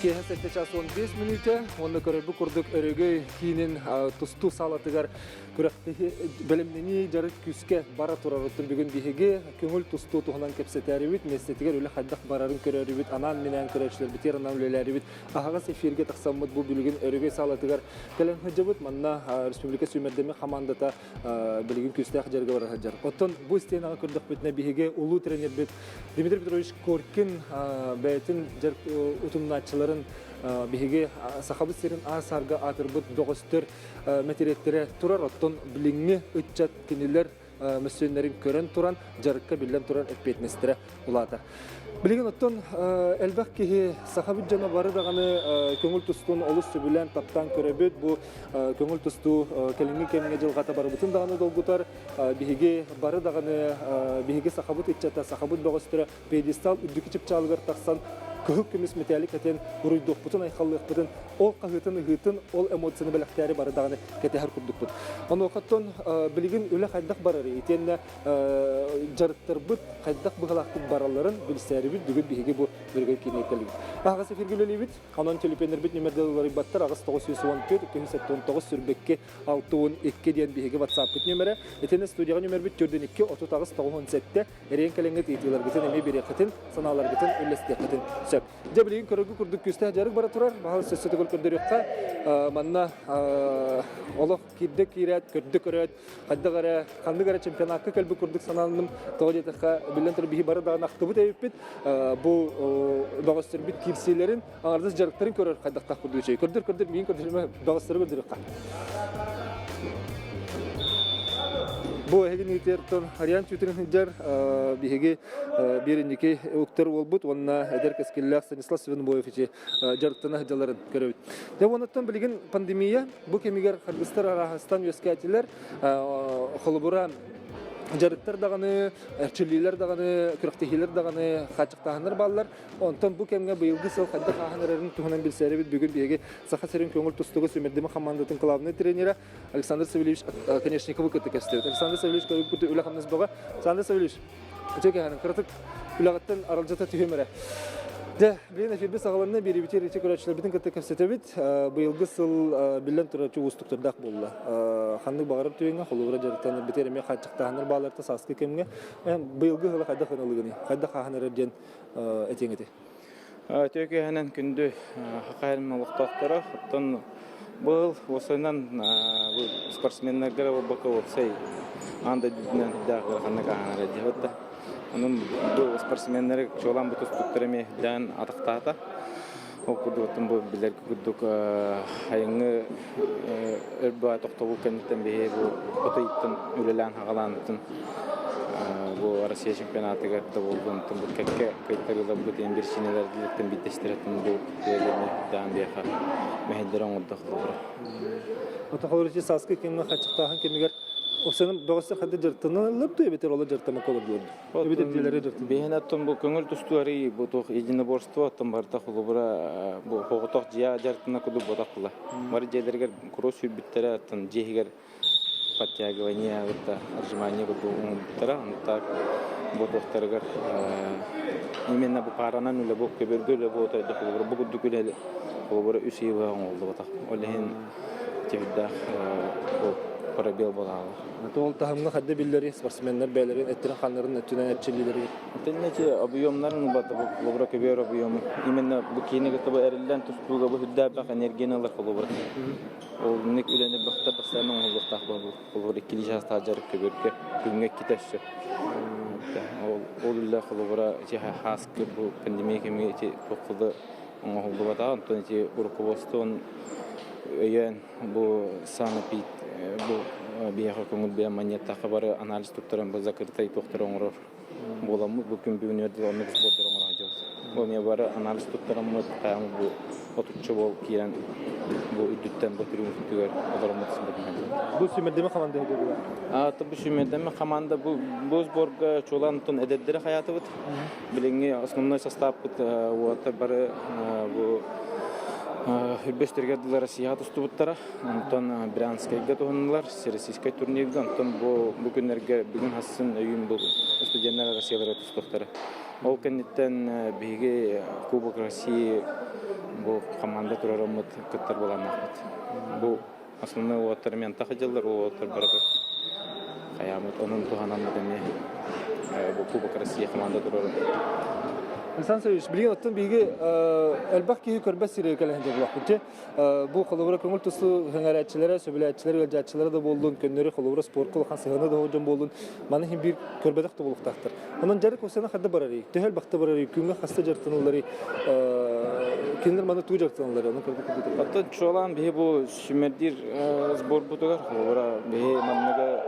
Киэһэ 7 час 15 мүнүүтэ уонна көрөрбүт курдук Өрөгөй киинин тустуу саалатыгар күрэхтэһии бэлэмнэнии дьарык күүскэ бара турар. Оттон бүгүн биһиги көҥүл тустуу туһунан кэпсэтээрибит, миэстэтигэр үлэ хайдах барарын көрөрүбүт, анаан-минээн көрөөччүлэрбитигэр анаан үлэлээрибит. Аһаҕас эфиргэ тахсаммыт бу билигин Өрөгөй саалатыгар кэлэн сылдьабыт. Манна республика сүүмэрдэммит хамаандата билигин күүстээх дьарыга бара сылдьар. Оттон бу истиэнэҕэ көрдөхпүтүнэ биһиги улуу тренербит Дмитрий Петрович Коркин бэйэтин утумнааччыларын биһиги Сахабыт сирин аас-саарга аатырбыт бөҕөстөр мэтириэттэрэ турар. Оттон билиҥҥи ыччат кинилэр мөссүөннэрин көрөн туран, дьарыкка биллэн турар эппиэтинэстэрэ улаатар. Билигин оттон элбэх киһи сахабыт дьоно бары даҕаны көҥүл тустууну олус сөбүлээн, таптаан көрөбүт. Бу көҥүл тустуу кэлиҥҥи кэмҥэ дьылҕата барыбытын даҕаны долгутар. Биһиги бары даҕаны биһиги сахабыт ыччата, сахабыт бөҕөстөрө пьедестал үрдүкү чыпчаалыгар тахсан кыһыл көмүс мэтээли кэтэн уруйдуохпутун, айхаллыахпытын, ол хаһыытын-ыһыытын, ол эмоцияны бэлэхтээри бары даҕаны кэтэһэр курдукпут. Онуохаттан билигин үлэ хайдах барарый итиэннэ дьарыктарбыт хайдах быһалаахтык баралларын билсээрибит бүгүн биһиги бу Өрөгөй киинигэр кэллибит. Аһаҕас эфиргэ үлэлиибит. Онон төлөпүөннэрбит нүмердэр уларыйбаттар 8 914 279 22 62 диэн биһиги WhatsApp-пыт нүмерэ. Итини студияҕа нүмербит 42 38 97 эрийэн кэлэҥҥит ыйытыыларгытын эмиэ биэриэххитин, санааларгытын үллэстиэххитин сөп. Дьэ билигин көрөргө курдук күүстээх дьарык бара турар. Баһыл сөссө төгүл көрдөрүөххэ. Манна олох киирдэ киирээт, көрдө көрөөт, хайдах эрэ, ханнык эрэ чемпионакка кэлбит курдук санаанным. Тоҕо диэтэххэ, биллэн турар, биһи бары даҕаны ахтыбыт эбиппит. Бу бөҕөстөрбүт киирсиилэрин, аҥардас дьарыктарын көрөр хайдахтаах курдук үчүгэй. Көрдөр, көрдөр, миигин көрдөрүмэ, бөҕөстөрү көрдөрүөххэ. Бу эһигин ыытыартан Ариан Тютин сылдьар биһиги биир инники уктар уолбут уонна эдэр кэскиллээх Станислав Свинобоев ити дьарыктана сылдьалларын көрөбүт. Дьэ уоннаттан билигин пандемия бу кэмигэр харгыстар арааһастан үөскээтилэр. Холобура дьарыктар даҕаны, эрчиллиилэр даҕаны, күрэхтэһиилэр даҕаны хааччахтааһыннар бааллар. Онтон бу кэмҥэ быйылгы сыл хайдах ааһан эрэрин туһунан билсээрибит бүгүн биһиги Саха сирин көҥүл тустууга сүүмэрдэмэ хамаандатын кылаабынай тренерэ Александр Савельевич Оконешниковы кытта кэстибит. Александр Савельевич көрүкпүт үлэ-хамнас бөҕө. Александр Савельевич, үчүгэй кэһэнин кыратык үлэҕиттэн аралдьыта түһүм эрэ. Дьэ, билигин эфирбит саҕаланна, биэриибитигэр ити көрөөччүлэрбитин кытта кэпсэтэбит. Быйылгы сыл биллэн турар уустуктардаах буолла. Ханнык баҕарар түгэҥҥэ, холобура дьарыктанарбытыгар эмиэ хааччахтааһыннар баалларта сааскы кэмҥэ. Быйылгы сылы хайдах ылыгыный? Хайдах ааһан эрэр диэн этиэҥ этэй? Үтүө күндү Хахайын олохтоохторо, оттон быйыл уопсайынан бу спортсменнарга буолбакка уопсай аан дойдутунан үрдээх ыараханнык ааһан эрэ диэбит да. Онон бу спортсменнары чуолаан бу тустууктары эмиэ үрдээн атахтаата. Ол курдук оттон бу билэр курдук айыҥҥы өр баҕа тохтобул кэнниттэн биһи бу от ыйыттан үлэлээн хаҕалаанытын бу Россия чемпионатыгар да буоллун бу кэккэ кыайтарыыларбыт диэн биричиинэлэрдиттэн биирдэстэрэтин бу тыалыны даан биэхэ мэһэйдэр оҥордо холобура. Ото холобура сааскы кэмҥэ хаччыктааһын кэмигэр Оксана бөҕөстөр хадда дьарыктаналлар дуо эбэтэр олор дьарыктаммакка олордулар дуо? Эбэтэр дьиэлэрэ дьарыктаналлар. Биһиэнэ оттон бу көҥүл тустуу арый бу туох единоборство оттон барыта холобура бу хоҕотох дьиэ дьарыктана курдук ботах була. Бары дьиэлэригэр курус сүүрбүттэрэ оттон дьиэ иһигэр подтягивание кытта отжимание курдук оҥорбуттара. Так бу туохтарыгар именно бу пааранан үлэ бу көбөргө үлэ буота холобура бу курдук үлэ холобура үс ый оҥоһуллубатах. Ол иһин тиһирдээх пробел буолаалар. Ол таһымҥа хадда биллэри спортсменнар бэйэлэрин эттэрин-хааннарын өттүнэн эрчиллиилэригэр. Итиннэ ити объемнарын холобура көбүөр объем именно бу киини кытта бу эриллэн тустууга бу үрдээбэх энергияны ылар холобура. Ол ник үлэни бөхтө постоянно оҥоһуллуохтаах буолбут. Холобура иккилии чаастаах дьарык көбүөргэ күҥҥэ иккитэ өссө. Ол ол үлэ холобура ити хааскы бу пандемия кэмигэр ити туоххуда оҥоһуллубатаҕа. Онтон ити руководствон өйөөн бу санэпид бу биһиэхэ көҥүл бэйэм манньыаттаахха бары анализ туттаран бу закрытай туохтары оҥорор буоламмыт бу күн бүгүнүгэр дылы оннук сбордары оҥоро сылдьабыт. Бу эмиэ бары анализ туттараммыт хаһан бу отучча буол киирэн бу үрдүттэн бу түрүҥ үрдүгэр олороммут сбордун Бу сүүмэрдэмэ хамаанда иһэ А бу сүүмэрдэмэ хамаанда бу бу сборга чуолаан оттон эдэрдэри хайаатыбыт. Билиҥҥи основной састааппыт уолаттар бары бу Үрбэстэргэ дылы Россияҕа тустубуттара. Онтон Брянскайга туһуннулар, Всероссийскай турнирга. Онтон бу бу күннэргэ бүгүн хассын өйүүн бу студеннар Россиялара тустуохтара. Ол кэнниттэн биһиги Кубок России бу команда турараммыт кыттар былааннаахпыт. Бу основной уоттар ментах дьыллар уоттар бары хайаамыт онон туһанаммыт эмиэ бу Кубок России команда турарын. Александр Сергеевич, билигин оттон биһиги элбэх киһи көрбөт сиригэр кэлэн дьоллоохпут. Бу холобура көҥүл тустуу сөҥөрөөччүлэрэ, сөбүлээччилэрэ, ыалдьааччылара да буоллун, көннөрү холобура спортка улахан сыһыана да дьон буоллун, маны иһин биир көрбөтөх да буолуохтаахтар. Онон дьарык осена хадда барарый? Төһө элбэхтэ барарый? Күҥҥэ хаста дьарыктаналларый? Кинилэр маны туу дьарыктаналлар? Ону көрбүт курдук. Оттон чуолаан биһи бу сүүмэрдиир сборбутугар, холобура, биһи манныгы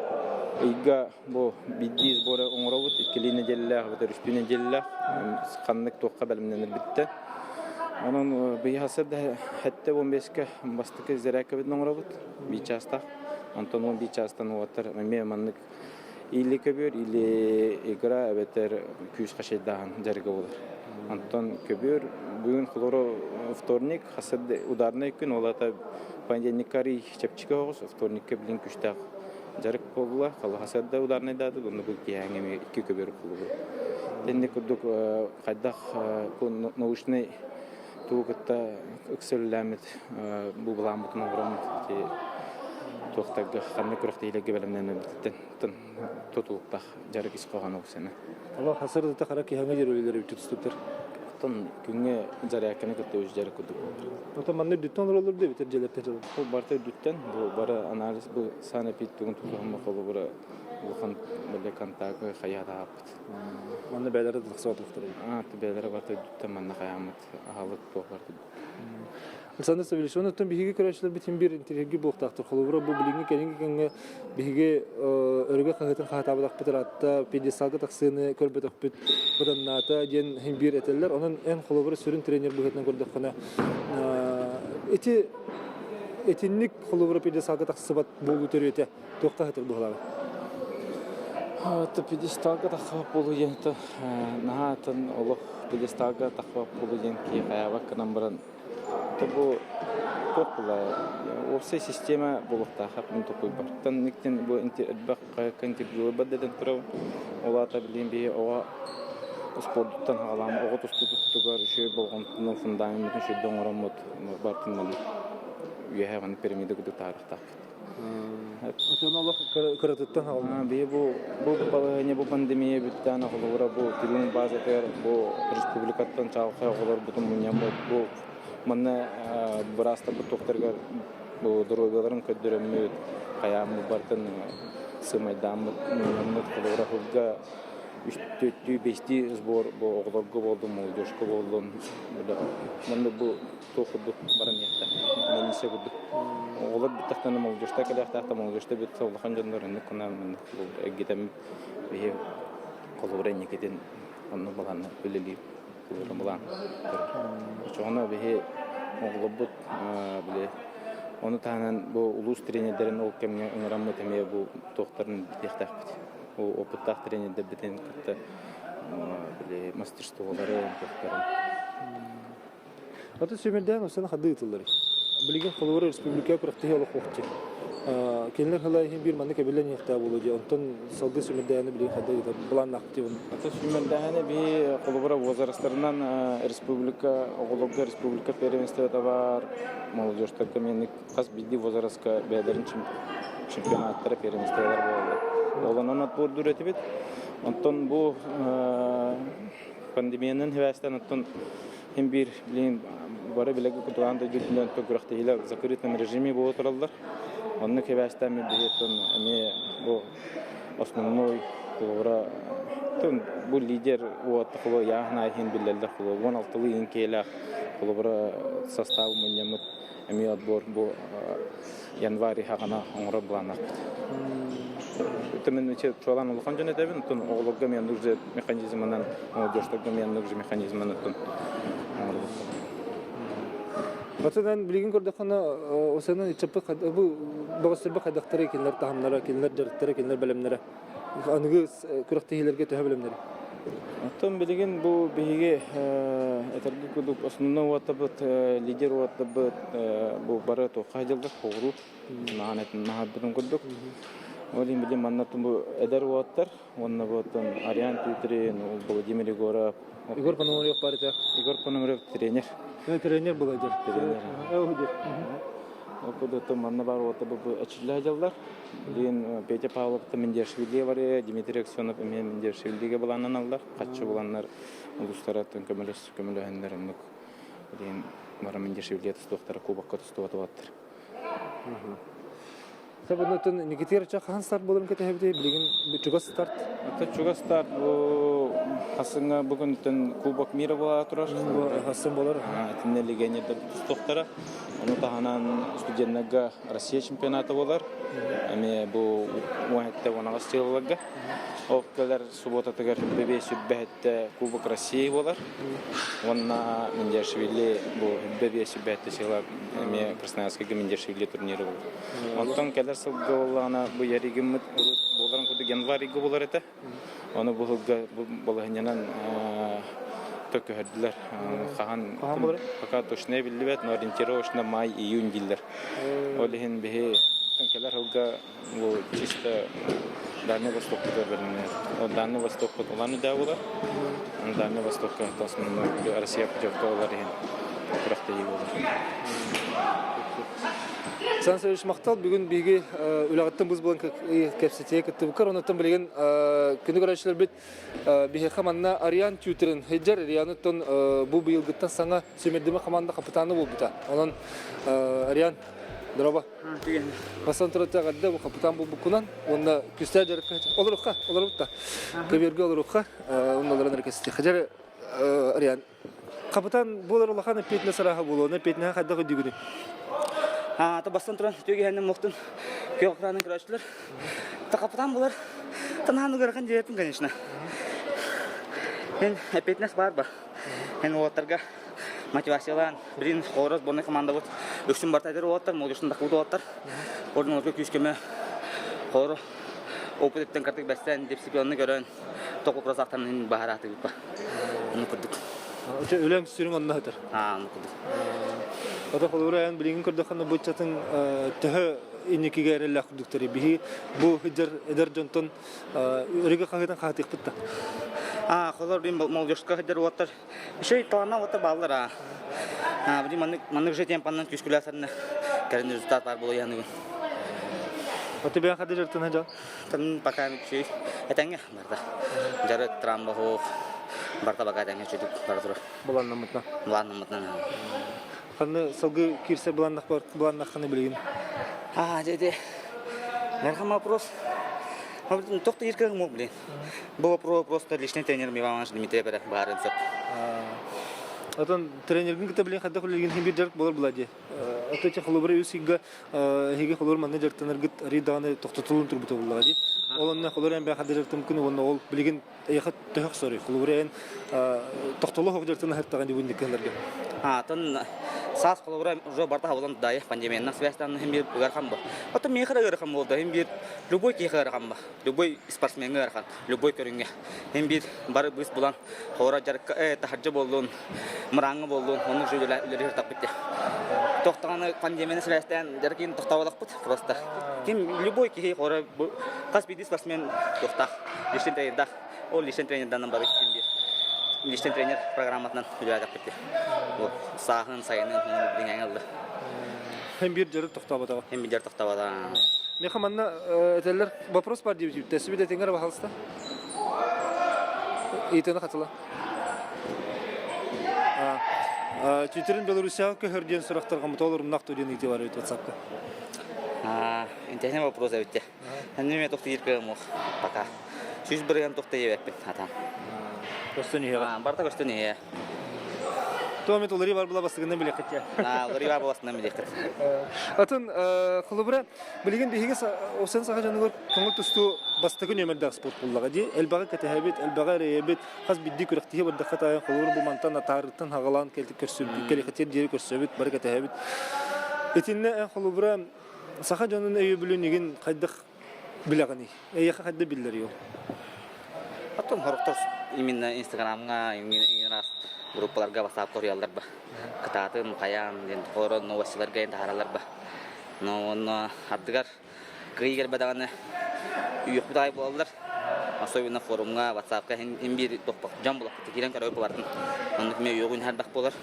ыйга бу биирдии сборы оҥоробут, иккилии нэдиэлэлээх эбэтэр үстүү нэдиэлэлээх ханнык туохха бэлэмнэнэрбиттэн. Онон быйыл да 75-кэ бастакы зарядкабытын оҥоробут, биир чаастаах. Онтон 11 чаастан уолаттар эмиэ маннык или көбүөр, или игра эбэтэр күүс хачайдааһын дьарыга буолар. Онтон көбүөр бүгүн холоро вторник, хасыр ударный күн, ол ата понедельникка арый чэпчэки оҕус, вторникка билин күштээх дьарык буолла. Халахасарда ударныйдааты, онно бу киэһээҥҥэ эмиэ икки көбүөр холобур. Тэнник курдук хайдах научный тугу кытта ыкса үлэлээммит бу былааммытын оҥороммут ити туохтарга ханнык күрэхтэһиилэргэ бэлэмнэнэрбититтэн тутулуктаах дьарык ис хоһооно сана. Олох хасырдыта хара киһиҥэ дьөрүлэлэр эбит тустуктар. Оттон күҥҥэ зарядканы кытта үс дьарык курдук буолар. Оттон манна үрдүттэн олороллор да эбитэр дьиэлэртэн дьалар. Бу барыта үрдүттэн, бу бары анализ бу санэпид тугун тутуһумма холобура улахан бile контакты хайаатааппыт. Манна бээлэрэ да тахсыбатылыктар. Аа, бээлэрэ барыта үрдүттэн манна хайааммыт аһалык туох барыта. Александр Савельевич, онон биһиги көрөөччүлэрбит биир интэриэһиргии буолуохтаахтар. Холобура, бу билиҥҥи кэлиҥҥи кэмҥэ биһиги өрүгэ хаһыатын хаһаатаабатахпыт ыраатта, пьедесталга тахсыыны көрбөтөхпүт быданнаата диэн иһин биир этэллэр. Онон эн холобура сүрүн тренер быһыытынан көрдөххүнэ, ити итинник холобура пьедесталга тахсыбат буолуу төрүөтэ туохха сытар быһыылааҕый? Пьедесталга тахсыбат буолуу диэн наһаа атын олох пьедесталга тахсыбат буолуу диэн киһи хайаабат гынан баран бу туох буолла уопсай система буолуохтаах мин токуйбартан никтин бу элбэх интервью дэтэн турабын ол аата билигин биһи оҕо спордуттан хаалаан оҕо тустуутугар үчүгэй болҕомтону фундаментын үчүгэйдик оҥороммут бартын үөһээ маннык пирамида курдук таарыахтаахпыт. Отон олох кыратыттан хаална. Биһи бу бу балаһыанньа бу пандемия бүттээн оҕолоро бу тыын базатыгар бу республикаттан чаҕылхай оҕолорбутун мунньаммыт бу манна быраастарбыт туохтарыгар бу доруобуйаларын көрдөрөммүт хайааммыт бартын сымайдааммыт мунньаммыт холобура сылга үстүү бэстии сбор бу оҕолорго буоллун молодежка буоллун манна бу туох курдук баран иһиэхтэ милиция курдук оҕолор бүттэхтэринэ молодежта кэлиэхтээх да молодежта бүтсэ улахан дьоннор инник гынан маннык эргитэммит биһи холобура инникитин оннук балаанна үлэлиир холобура былаан очоҕуна биһи оҕолорбут били ону таһынан бу улуус тренердэрин ол кэмҥэ ыҥыраммыт эмиэ бу туохтарын билиэхтээхпит опыттаах тренердэрбитин кытта били мастерстволары туохтарын. Аты сүүмэрдээн осена хады ыытыллар. Билигин холобура республика күрэхтэһии олох уохчу. Кинилэр хыла иһин биир маннык эбиллэн иһиэхтээх буолуо дии. Онтон салгыы сүүмэрдээһини билигин хады ыытар былааннаахпыт дии. Аты сүүмэрдээһини биһи холобура возрастарынан республика оҕолорго республика первенствота бар, молодежтарга меник хас биирдии возрастка бэйэлэрин чемпионаттара первенстволар буолаллар. Олонон отбордуур этибит. Онтон бу пандемиянан сибээстээн оттон Син биир билигин бары билэги кутулаан дойдутунан күрэхтэһиилэр закрытом режиме буола тураллар. Онно кэбээстээн биһиэттэн эмиэ бу основной холобура бу лидер уот холо яаһын иһин биллэллэр холо 16 иһин киэлээх холобура состав мунньаммыт эмиэ отбор бу январь хаҕана оҥорор былааннаахпыт. Мен чуолаан улахан дьон этэбин, оттон оҕолорго мен уже механизмынан, молодежьтарга мен уже механизмынан оттон Отынан билигин көрдөххүнэ осенан иччаппыт бу бөҕөстөрбө хайдахтара кинилэр таһымнара, кинилэр дьарыктара, кинилэр бэлэмнэрэ. Аныгы күрэхтэһиилэргэ төһө бэлэмнэри? Оттон билигин бу биһиги этэргэ курдук основной уотабыт, лидер уотабыт бу бары туохха дьыллар хоҕуруу наһаан этин наһарбытын курдук. Ол иһин билим манна бу эдэр уолаттар уонна бу оттон Ариан Тютрин, Владимир Егоров. Егор Пономарев бар этэ. Егор Пономарев тренер. Тренер была дьэр. Тренер. Ол курдук манна бар уолаттар бу эчиллэ дьаллар. Билигин Петя Павлов Мендешвили бар, Дмитрий Аксенов эмиэ Мендешвилиге былааннаналлар. Хаччы буланнар улуустараттан көмөлөс көмөлөһөннөр оннук билигин бара Мендешвили тустуохтара кубокка тустубатыбаттар. Сабынытын Никитир хаһан старт буоларын кэтэһэбитий? Билигин чугас старт. Это чугас старт бу хасыңа бүгүнтэн Кубок мира буола турар. Хасын болар. Итиннэ легионердар тустуохтара. Ону таһынан студеннарга Россия чемпионата болар. Эми бу уонетте уонаҕас сылларга. Ол кэлэр субботатыгар бэбиэ сүрбэһэттэ Кубок России болар. Уонна Миндиашвили бу бэбиэ сүрбэһэттэ сыла эмиэ Красноярскайга Миндиашвили турниры болар. Онтон кэлэр сылга буоллаҕына бу яригыммыт урут буоларын курдук январь ыйга буолар этэ. Ону бу сылга бу балаһынньанан көһөрдүлэр. Хаһан пока точно биллибэт, но ориентировочно май-июнь дииллэр. Ол иһин биһи кэлэр сылга бу чисто Дальний Востокка бэриннэр. Дальний Востокпут Улан-Удэ буолар. Дальний Востокка Россия путевка ылар иһин күрэхтэһии буолар. Сан Савич махтал бүгүн биһиги үлэҕиттэн быс булан кэпсэтиэ кыттыбыккар онуттан билигин күнү көрөөччүлэрбит биһиэхэ манна Ариан Тютрин сылдьар Арианыттан бу быйылгыттан саҥа сүүмэрдэмэ команда капитана буолбута. Онон Ариан дороба. Бастан турата эҕэрдэ бу капитан буолбуккунан уонна күстээх дьарыкка олорукка олорбутта. Көбүөргэ олорукка уонна олорон эрэ кэстиэххэ. Дьэ Ариан Капитан буолар улахан эппиэтинэс арааһа буолуо, онно эппиэтинэһэ хайдах өйдүүгүнүй? Та бастан туран түгэһэннэн мохтун күөх экранын көрөөччүлэр. Та капитан булар. Танаан ыгарахан диэппин, конечно. Эн эппиэтинэс баар ба. Эн уолаттарга мотивациялаан, билин хорос сборной командабыт үксүн барта эдэр уолаттар, молодежтан тахыбыт уолаттар. Ордун олорго күүс-көмө хору опыт өттөн картык бэстэн, дисциплинаны көрөн, току просахтан баһараатыгыппа. Ону курдук. Үлэҥ сүрүн онно сытар. Аа, ону курдук. Ото холобура эн билигин көрдөххүнэ бу ыччатын төһө инникигэ эрэллээх курдуктары биһи бу сылдьар эдэр дьонтон өрүгэ хаһыытан хаһытыахпыт да. Аа, холор бин молодежка сылдьар уоттар еще и таланна уоттар бааллар аа. Аа, билин маннык маннык же темпаннан күскүлээсэрнэ кэлин результат бар буолуяныгын. Оты бэйэн хады жартына жа? Тан пока үчүй этэҥҥэ барда. Дьарык трамба суох барда бака этэҥҥэ үчүйдүк бара турар. Былааннаммытынан. Былааннаммытынан. Ханны салгыы киирсэ былааннах былааннахханы билигин? Аа, дьэ, Мерхам вопрос. Тоқ да еркегім ол, блин. Бұл вопрос просто личный тренер Иван Иванович Дмитриев эрэ баарын сөп. Отон тренергин кытта билин хайдах үлэлигин хин бир дьарык болар була дии. Ото те холобура үс ыйга эһиги холобур манна дьарыктанаргыт арый даҕаны тохтотулун турбута буллаҕа дии. Ол онно холобур эн бэйэ дьарыктаммыккын уонна ол билигин эйиэхэ төһө охсоруй? Холобур эн тохтоло суох дьарыктана сырыттаҕын дии бу кыһаларга. Атын саас холобура уже барта хабылан дайы пандемиянан связьтан хим бир ыарахан бу. Ото миэхэ да ыарахан буолда хим бир любой киһи ыарахан ба. Любой спортсменга ыарахан, любой көрүҥҥэ. Хим бир бары быыс булан Хора дьарыкка таһырдьа буоллун, мырааҥҥа буоллун, оннук же үлэлиир таппыт. Тохтоҕону пандемияны сибээстээн дьарыкин тохтооботохпут просто. Ким любой киһи хора хас биирдии спортсмен туохтаах, личный тренердаах. Ол личный тренерданан бары ким биир личный тренер программатынан үлэлээтэхпит. Вот сааһын, сайынын билиҥ алды. Hem bir дьарык тохтооботоҕо. Hem bir дьарык тохтооботоҕо. Меха манна этэллэр вопрос бар диэбит Тэсибит этиҥэр баһалыста. Ыйытыыны хатыла. Түтүрүн Белоруссияҕа көһөр диэн сурахтарга мотолорумнах диэн ыйытыы бар эбит WhatsApp-ка. Интересный вопрос эбит. Эннеме тохты кыамух пока. 100% тохты ебеппин атам. Көстөн иһэҕэ. Барта көстөн иһэ. Туомит улари бар була бастыгынан билиэххит. Улари бар буласынан билиэххит. Атын холобура Билигин биһиги Осэн саха дьонугар көҥүл тустуу бастакы нүөмэрдээх спорт буоллаҕа дии. Элбэҕи кэтэһэбит, элбэҕи эрэйэбит, хас биирдии күрэхтэһии бардахха таайан холобур бу мантан атаарыттан хаҕалаан кэлиэхэтиэр диэри көрсөбүт, бары кэтэһэбит. Итиннэ эн холобура саха дьонун өйөбүлүн игин хайдах билэҕиний? Эйиэхэ хайдах биллэрий ол? Потом сорохтор именно Инстаграмҥа, именно группаларга WhatsApp суруйаллар ба. Кытаатын, хайаан диэн хорон новостиларга таһаараллар ба. Но онно ардыгар кыайыы кэлбэтэҕинэ Үөхпүт аҕай буолаллар. Особенно форумҥа, ватсапка иһин биир дьон булаппыт киирэн көрөр бардым. Оннук мен үөҕүн харбах буолар.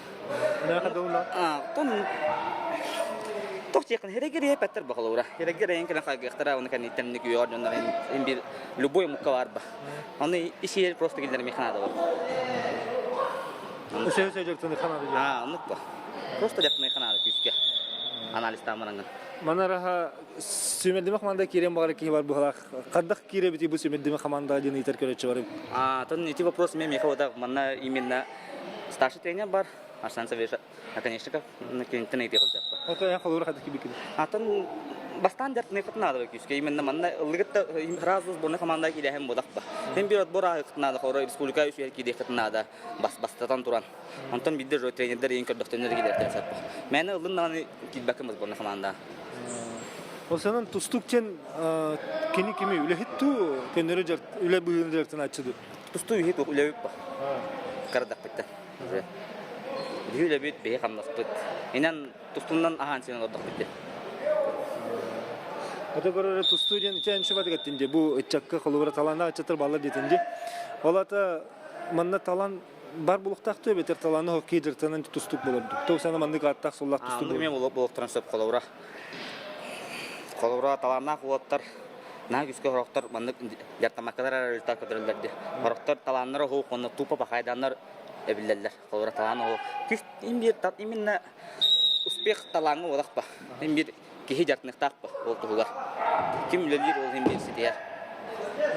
Тон Тох тиэхин херегер петтер бахалаура. Херегер эйин кэлэн хайгыахтара, оны кэнниттэн үөҕөр дьоннор ин бир любой мукка бар ба. Оны исиер просто киллер механада бар. Өсө дьарыктаны ханада. А, оннук ба. Просто дьарыктаны ханада күүскэ. Анализтаамарангын. Манараха сүүмэрдиме хамаанда киирэн баҕар киһи бар быһалаах. Хардах киирэбити бу сүүмэрдиме хамаанда диэн ыйтар көрөччү бар. А, тон ити вопрос мен меха ода манна именно старший тренер бар. Арсен Савельевич Наконечников киниттен ыйытыы кылдьаппа. Ото эн холура хадыки бикин. Атын бастаан дьарт надо күүскэ именно манна ыллыгытта сразу сборная команда киилэһэн бодахпа. Мен бир отбор аахытнаада хоро республика үсүһэр киириэххитнаада бас бастатан туран. Онтон бидде жо тренердер ең көрдөхтөнөр килерден саппа. Мени ыллын даҕаны киирбэккин сборная команда. Ол санан тустук тен кини кими үлэһит туу көннөрү үлэ быһыын дьарыктанааччы ду? Тустуу үһүт үлэбит ба. Кардахпыттан. Уже. Биһи үлэбит, биһи хамнаспыт. Инэн тустунан аһаан син олордохпут Ата көрөр тустуу диэн ичээн шыбатыгаттин де бу ыччакка холобура талааннаах ыччаттар баллар диэтин де. Ол ата манна талан бар булуктаах туу эбэтэр талааны хоккей дьарыктанан тустук болорду. Тоқ сана маннык ааттаах соллаах тустук болор. Мен болуктаран сөп холобура. Холобура талааннаах уолаттар наһаа күүскэ хорохтор маннык дьартамаккалар результат көрдөрөллөр ди. Хорохтор талааннара оһук, онно тупо пахайданнар эбиллэллэр. Холобура талаан оһук. Күс им бир именно успех талааҥҥа буолахпа. Им бир киһи дьартыныктаахпа ол туһугар. Ким үлэлиир ол иһин бир ситиһэр.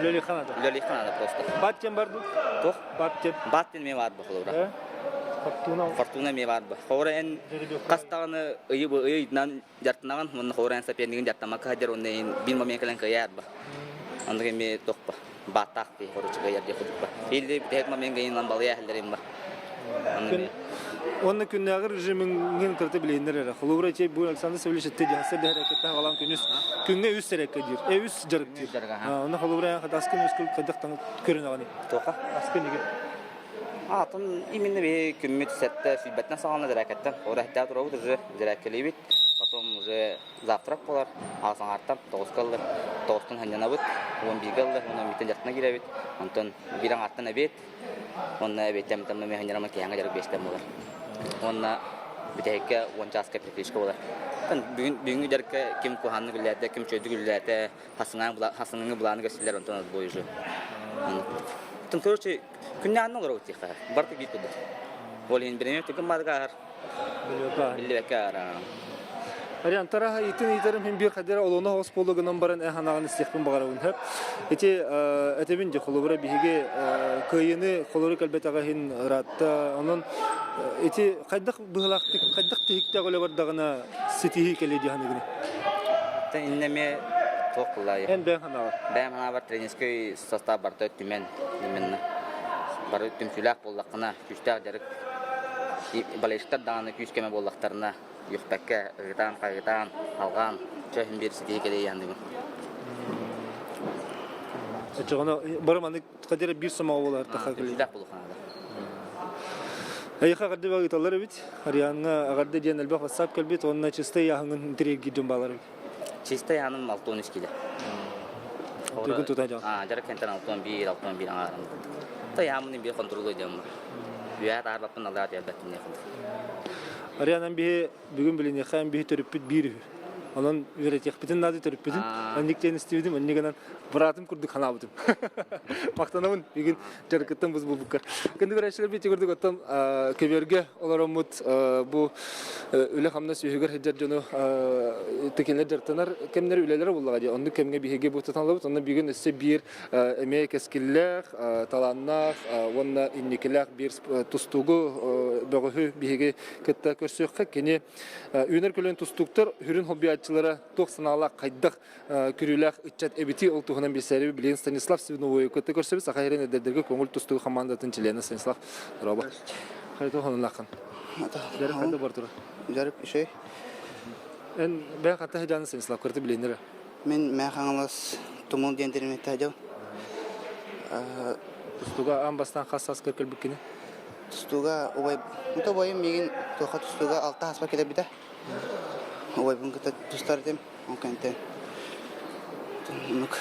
Үлэлиир ханада. Үлэлиир ханада просто. Бат тем бар ду? Туох? Бат тем. Бат тем эмиэ баар бу холобура. Фортуна. Фортуна эмиэ баар бу. Холобура эн хас даҕаны ыйы ыйынан дьартынаҕын уонна холобура эн сопернигин дьартамакка сылдьар уонна биир момент кэлэн кыайаар ба. Оннук эмиэ туохпа бааттаах киһи короче кыайар диэх курдукпа. Или бүтэһик момент гайынан балыйа иһэллэрим ба. Онно күннээҕи режимиҥин кырты билиэннэр эрэ. Холобура ити бу Александр Савельевич этте дьаһасар дэһэрээккэттэн аҕалан күнүс күҥҥэ үс сэрэккэ диир. Э үс дьарык диир. Онно холобура аскын үс күл хайдах таҥ көрүнэҕиний? Туоха? Аскын иги. Атын именно би күммүт сэтте сүйбэттэн саҕалана дэрээкэттэн. Ора хэтээ туробут уже дэрээккэлиибит. Потом уже завтрак болар. Аҕасаҥаартан тоҕуска ыллар. Тоҕустан ханньанабыт. 11-гэ ыллар. Онон миттен дьартына киирэбит. Онтон биир аҥаартан эбиэт. Онно эбиэттэн механизмы киһиҥэ дьарык биэстэн буолар. Уонна бүтэһиккэ 10 чааска перекличка буолар. Бүгүн бүгүҥҥү дьарыкка ким куһааннык үлэлээтэ, ким үчүгэйдик үлэлээтэ, хасыҥаҥы былааны көрсүллэр, онтон отбой уже. Онтон, короче, күннээҕинэн олоробут диэххэ. Барыта биир курдук. Ол иһин бириэмэ түргэн баадыга ааһар. Биллибэккэ ааһар. Ариан тараха итин ыйтарым хин бир хадера олоно хос болу гынан баран э ханаҕын истиэхпин баҕарабын хөп. Ити этебин де холобура биһиги кыайыны холору кэлбэтэҕэ иһин ыраатта. Онон ити хайдах быһылаахтык хайдах тиһиктээх үлэ бардаҕына ситиһии кэлиэ дии саныгын. Иннеме туох кыллаайы. Эн бэйэҥ ханаҕар. Бэйэм ханаабар тренерский состав барыта түмэн именно бары түмсүүлээх буоллаххына күүстээх дьарык болельщиктар даҕаны күүс көмө буоллахтарына үөхпэккэ ыгытаан-хайгытаан алҕаан чэ иһин биир ситиһии кэлиэ диэн Оччоҕуна бары маннык хадира биир сомоҕо буолар таха кэлиэ. Түмсүүлээх буолуохха наада. Эйиэхэ эҕэрдэ ыыталлар эбит. Ариаҥҥа эҕэрдэ диэн элбэх WhatsApp кэлбит уонна чистай ыйааһыҥҥын интириэргиир дьон баалар эбит. Чистай ыйааһыным 63 кило. Тугун тута дьон. Дьарык кэнтэн 61, 61 аҥаарым. Та ыйааһыммын биир контролу диэммин. Үөһэ таарбаппын аллара тиэрбэппин диэн курдук. Арианан биһи бүгүн билиниэххэ биһи төрүппүт биир үһү. Онон үөрэтиэхпитин наада төрүппүтүн. Оннук диэн истибитим, оннук гынан быраатым курдук санаабытым. Махтанабын бүгүн дьарыкыттан бус булбуккар. Күндү көрөөччүлэр бити курдук оттон көбүөргэ олороммут бу үлэ-хамнас үһүгэр сылдьар дьону текинлэр дьарыктанар кэмнэр үлэлэрэ буллаҕа дии. Оннук кэмҥэ биһиги бу туталлыбыт. Онно бүгүн өссө биир эмиэ кэскиллээх, талааннаах уонна инникилээх биир тустуугу бөҕөһү биһиги кытта көрсүөххэ. Кини үүнэр көлүөн тустууктар сүрүн хоббиаччылара туох санаалаах, хайдах күрүүлээх ыччат эбити ол туһунан билсээри билигин Станислав Свиновойу кытта көрсөбүт. Саха сирин эдэрдэргэ көҥүл тустуу хамаандатын чилиэнэ Станислав Роба. Хайта хонунлааххын. Дьарык хайда бар турар? Дьарык үчүгэй. Эн бэйэ ханта сыдьааны Станислав кырты билиэннэрэ? Мин Мэҥэ Хаҥалас Тумул диэн тириммитэ дьыл. Тустууга аан бастаан хас сааскар кэлбиккини? Тустууга убай, убайым миигин туохха тустууга алта сааспар кэлэрбитэ. Убайбын кытта тустар этим, ол кэнниттэн оннук.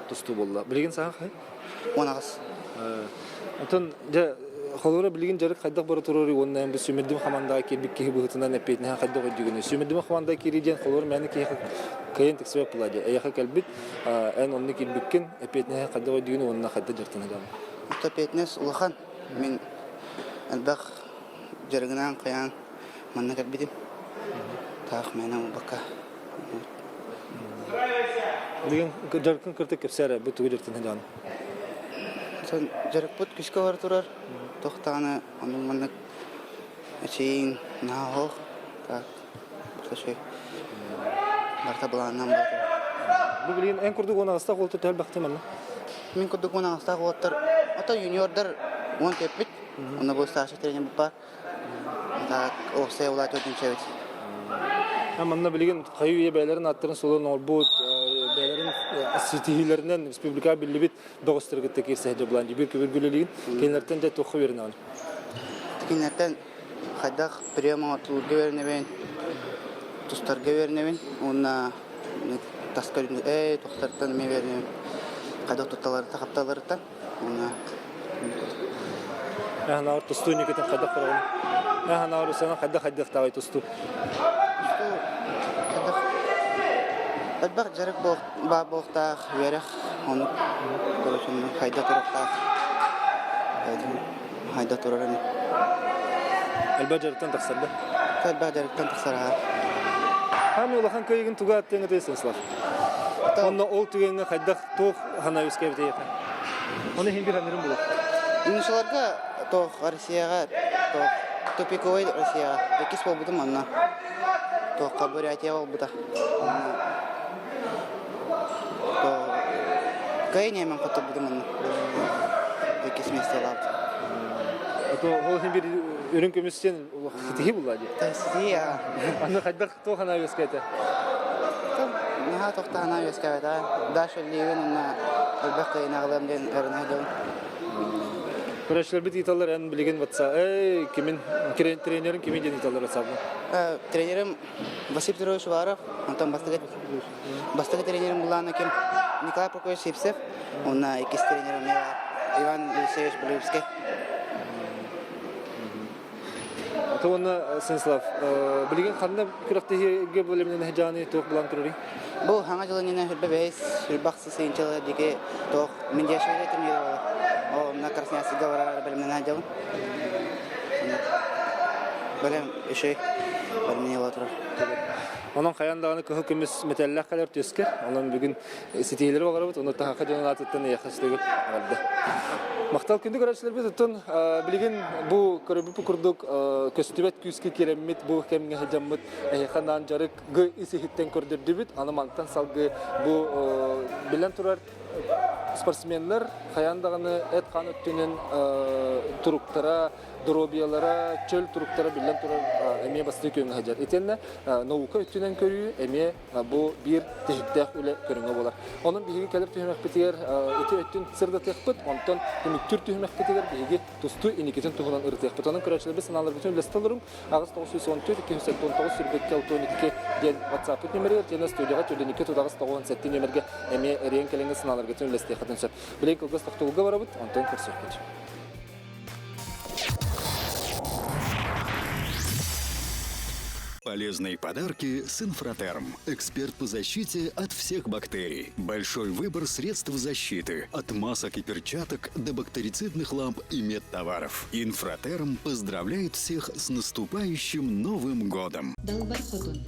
Тустуу буолла. Билигин саха хай? 18. Онтон дьэ холобура билигин дьарык хайдах бара турарый уонна эн бу сүүмэрдим хамаандаҕа киирбит киһи быһыытынан эппиэтинэһэ хайдах өйдүүгүнүй? Сүүмэрдим хамаандаҕа киирии диэн холобура мээнэ киһиэхэ кыайан тиксибэт буолла дии. Эйиэхэ кэлбит, эн онно киирбиккин, эппиэтинэһэ хайдах өйдүүгүн уонна хайдах дьарыктаныгаҕын? Эппиэтинэс улахан. Мин элбэх дьарыгынан хайаан манна кэлбитим. Таах мээнэ буолбакка. Билигин дьарыккын кыртык кэпсээ эрэ, бу тугу дьарыктан сылдьаҕын? Дьарыкпыт күскэ бара турар. Туох даҕаны оннук маннык эчийиҥ наһаа оһох. Так, барыта барыта былаанынан бара турар. Бу билигин эн курдук уон аҕыстаах уолаттар төһө элбэхтий манна? Мин курдук уон аҕыстаах уолаттар, ото юниордар уон төрпүт. Онно бу старший тренер баар. Так, уопсай улаатыы түмсэбит. Манна билигин хайыы үйэ бэйэлэрин ааттарын суолун оҥорбут, бэйэлэрин ситиһиилэринэн республика биллибит бөҕөстөрү кытта киирсэ сылдьар булан биир көбүр үлэлиин. Кинилэртэн дьэ туохха үөрэнэҕин? Кинилэртэн хайдах прием оҥортуулга үөрэнэбин, тустарга үөрэнэбин уонна таска ээ тустартан эмиэ үөрэнэбин. Хайдах тутталарыттан, хапталарыттан уонна Аһанаар тустуу никитин хайдах көрөҕүн? Аһанаар усана хайдах хайдахтааҕый тустуу? Тустуу хайдах элбэх дьарык баар буолуохтаах, үөрэх оннук короче хайда туруохтаах хайда турар ини. Элбэх дьарыктан тахсар да? Элбэх дьарыктан тахсар аха. Хаамыы улахан кыайыгын туга аттыаҥ этэй Станислав? Онно ол түгэҥҥэ хайдах туох санаа үөскээбитэй эйиэхэ? Ону иһин биир анырым булар. Юношаларга туох Россияҕа туох тупиковый Россияҕа иккис буолбутум онно туохха Бурятия буолбута. Кыайын эмэн хотторбутум онно. Иккис миэстэлаабыт. А то ол иһин биир үрүҥ көмүс сен ситиһии булла дии. Ситиһии аа. Аны хайдах туох санаа үөскээтэ? Наһаа тохтоһона үөскээбэтэ. Даша Левин уонна элбэх кыайынаҕылыам диэн эрэнэ сылдьабын. Көрөөччүлэрбит ыыталлар эн билигин ватса эй кимин тренерин кимин диэн ыыталлар ватсапка? Тренерим Василий Петрович Уваров, онтон бастакы бастакы тренерим булаана ким Николай Прокопьевич Сивцев, уонна иккис тренерим Иван Елисеевич Блюевский. Ата уонна Станислав, билигин ханна күрэхтэһиигэ бэлэмнэнэ сылдьаҕыный, туох былаан турарый? Бу хаҥа дьыл иннинэ хүрбэ бэһис, хүрбэ ахсыс ыйынчылы диэки туох Миндиашвили турнира буолар. Ол онно Красноярскайга барар бэлэмнэнэ сылдьабын. Бэлэм үчүгэй бэлэмнэнии буола турар. Онон хайаан даҕаны кыһыл көмүс мэтээллээх кэлэр түөскэр. Онон бүгүн ситиһиилэри баҕарабыт. Ону таһаха дьонун аатыттан эйиэхэ сүтүгүт эҕэрдэ. Махтал күндү көрөөччүлэрбит оттон билигин бу көрөбүт курдук көстүбэт күүскэ киирэммит бу кэмҥэ сылдьаммыт эһиэхэ анаан дьарыгы ис иһиттэн көрдөрдүбүт. Аны мантан салгыы бу биллэн турар спортсменнар хайаан даҕаны эт-хаан өттүнэн туруктара доруобуйалара, чөл туруктара биллэн турар эмиэ бастакы күөҥҥэ сылдьар. Итиэннэ наука өттүнэн көрүү эмиэ бу биир тиһиктээх үлэ көрүҥэ буолар. Онон биһиги кэлэр түһүмэхпитигэр ити өттүн сырдатыахпыт, онтон түмүктүүр түһүмэхпитигэр биһиги тустуу инникитин туһунан ырытыахпыт. Онон көрөөччүлэрбит санааларбытын үллэстэ олоруҥ. 8 914 279 22 62 диэн WhatsApp-ыт нүмеригэр тиэнэ студияҕа 42 9 97 нүмергэ эмиэ эрийэн кэлэҥҥэ санааларгытын үллэстиэххитин сөп. Билигин кылгас тохтобулга барабыт, онтон көрсүөхпүт. Полезные подарки с Инфратерм. Эксперт по защите от всех бактерий. Большой выбор средств защиты. От масок и перчаток до бактерицидных ламп и медтоваров. Инфратерм поздравляет всех с наступающим Новым годом! Далбар Хотун.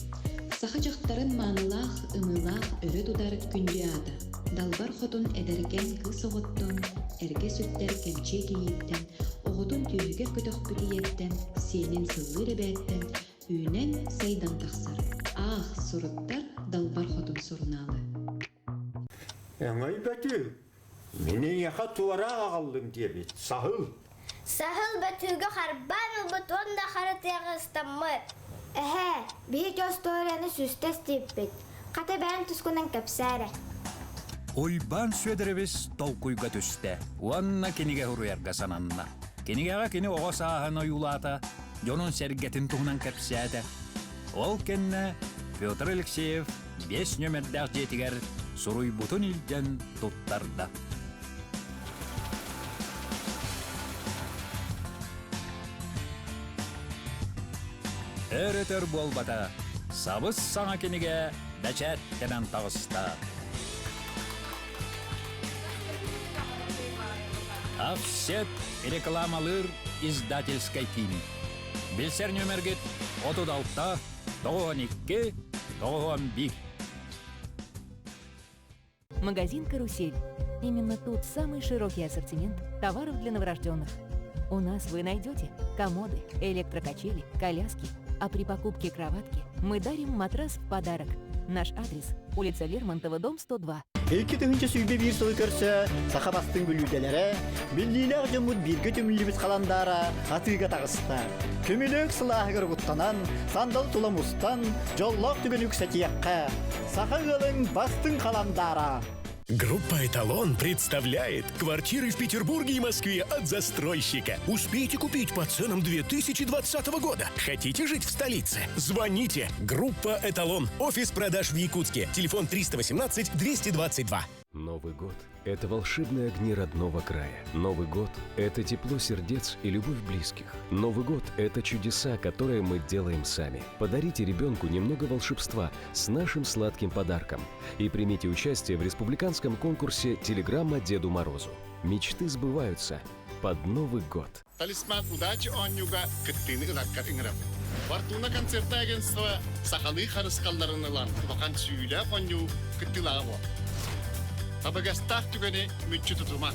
Саха дьахтарын маанылаах, ымыылаах өрө тутар күндү аата. Далбар Хотун эдэркээн кыыс оҕоттон, эргэ сүктэр кэмчиэ кийииттэн, оҕотун түөһүгэр көтөхпүт ийэттэн, сиэнин сыллыыр эбээттэн үүнэн, сайдан тахсар. Аах, суруттар Далбар Хотун сурунаалы. Өҥөйбөтү, мин эйиэхэ туора аҕаллым диэбит, саһыл. Саһыл бөтүүгү харбаан ылбыт уонна хара тыаҕа ыстаммыт. Эһээ, биһиги остуоруйаны сүүстэ истибиппит. Хата бэйэҥ тускунан кэпсээ эрэ. Уйбаан Сүөдэрэбис толкуйга түстэ уонна кинигэ суруйарга сананна. Кинигэҕэ кини оҕо сааһын ойуулаата, дьонун-сэргэтин туһунан кэпсээтэ. Ол кэннэ Петр Алексеев биэс нүөмэрдээх дьиэтигэр суруйбутун илдьэн туттарда. Өр-өтөр буолбата, сабыс-саҥа кинигэ бэчээттэнэн таҕыста. Офсет рекламалыыр издательскай киин. Билсэр нүөмэргит 36 92 91. Магазин «Карусель». Именно тут самый широкий ассортимент товаров для новорожденных. У нас вы найдете комоды, электрокачели, коляски. А при покупке кроватки мы дарим матрас в подарок. Наш адрес – улица Лермонтова, дом 102. 2021 сылы көрсө саха бастыҥ бүлүүтэлэрэ, биллиилээх дьоммут бииргэ түмүллүбүт халандаара атыыга таҕыста. Көмүлүөк сылааһыгар угуттанан, сандал тула мустан, дьоллоох түгэни үксэтиэххэ. Саха ыалыҥ бастыҥ халандаара! Группа «Эталон» представляет квартиры в Петербурге и Москве от застройщика. Успейте купить по ценам 2020 года. Хотите жить в столице? Звоните. Группа «Эталон». Офис продаж в Якутске. Телефон 318 222. Новый год – это волшебные огни родного края. Новый год – это тепло сердец и любовь близких. Новый год – это чудеса, которые мы делаем сами. Подарите ребенку немного волшебства с нашим сладким подарком и примите участие в республиканском конкурсе «Телеграмма Деду Морозу». Мечты сбываются под Новый год. Талисман удачи оонньууга кыттыыны ыларгар ыҥырабыт. Фортуна концертнай агентство сахалыы харысхалларын ылан улахан сүүйүлээх оонньуу кыттыылааҕа буол. Табыгастаах түгэни мүччү тутума.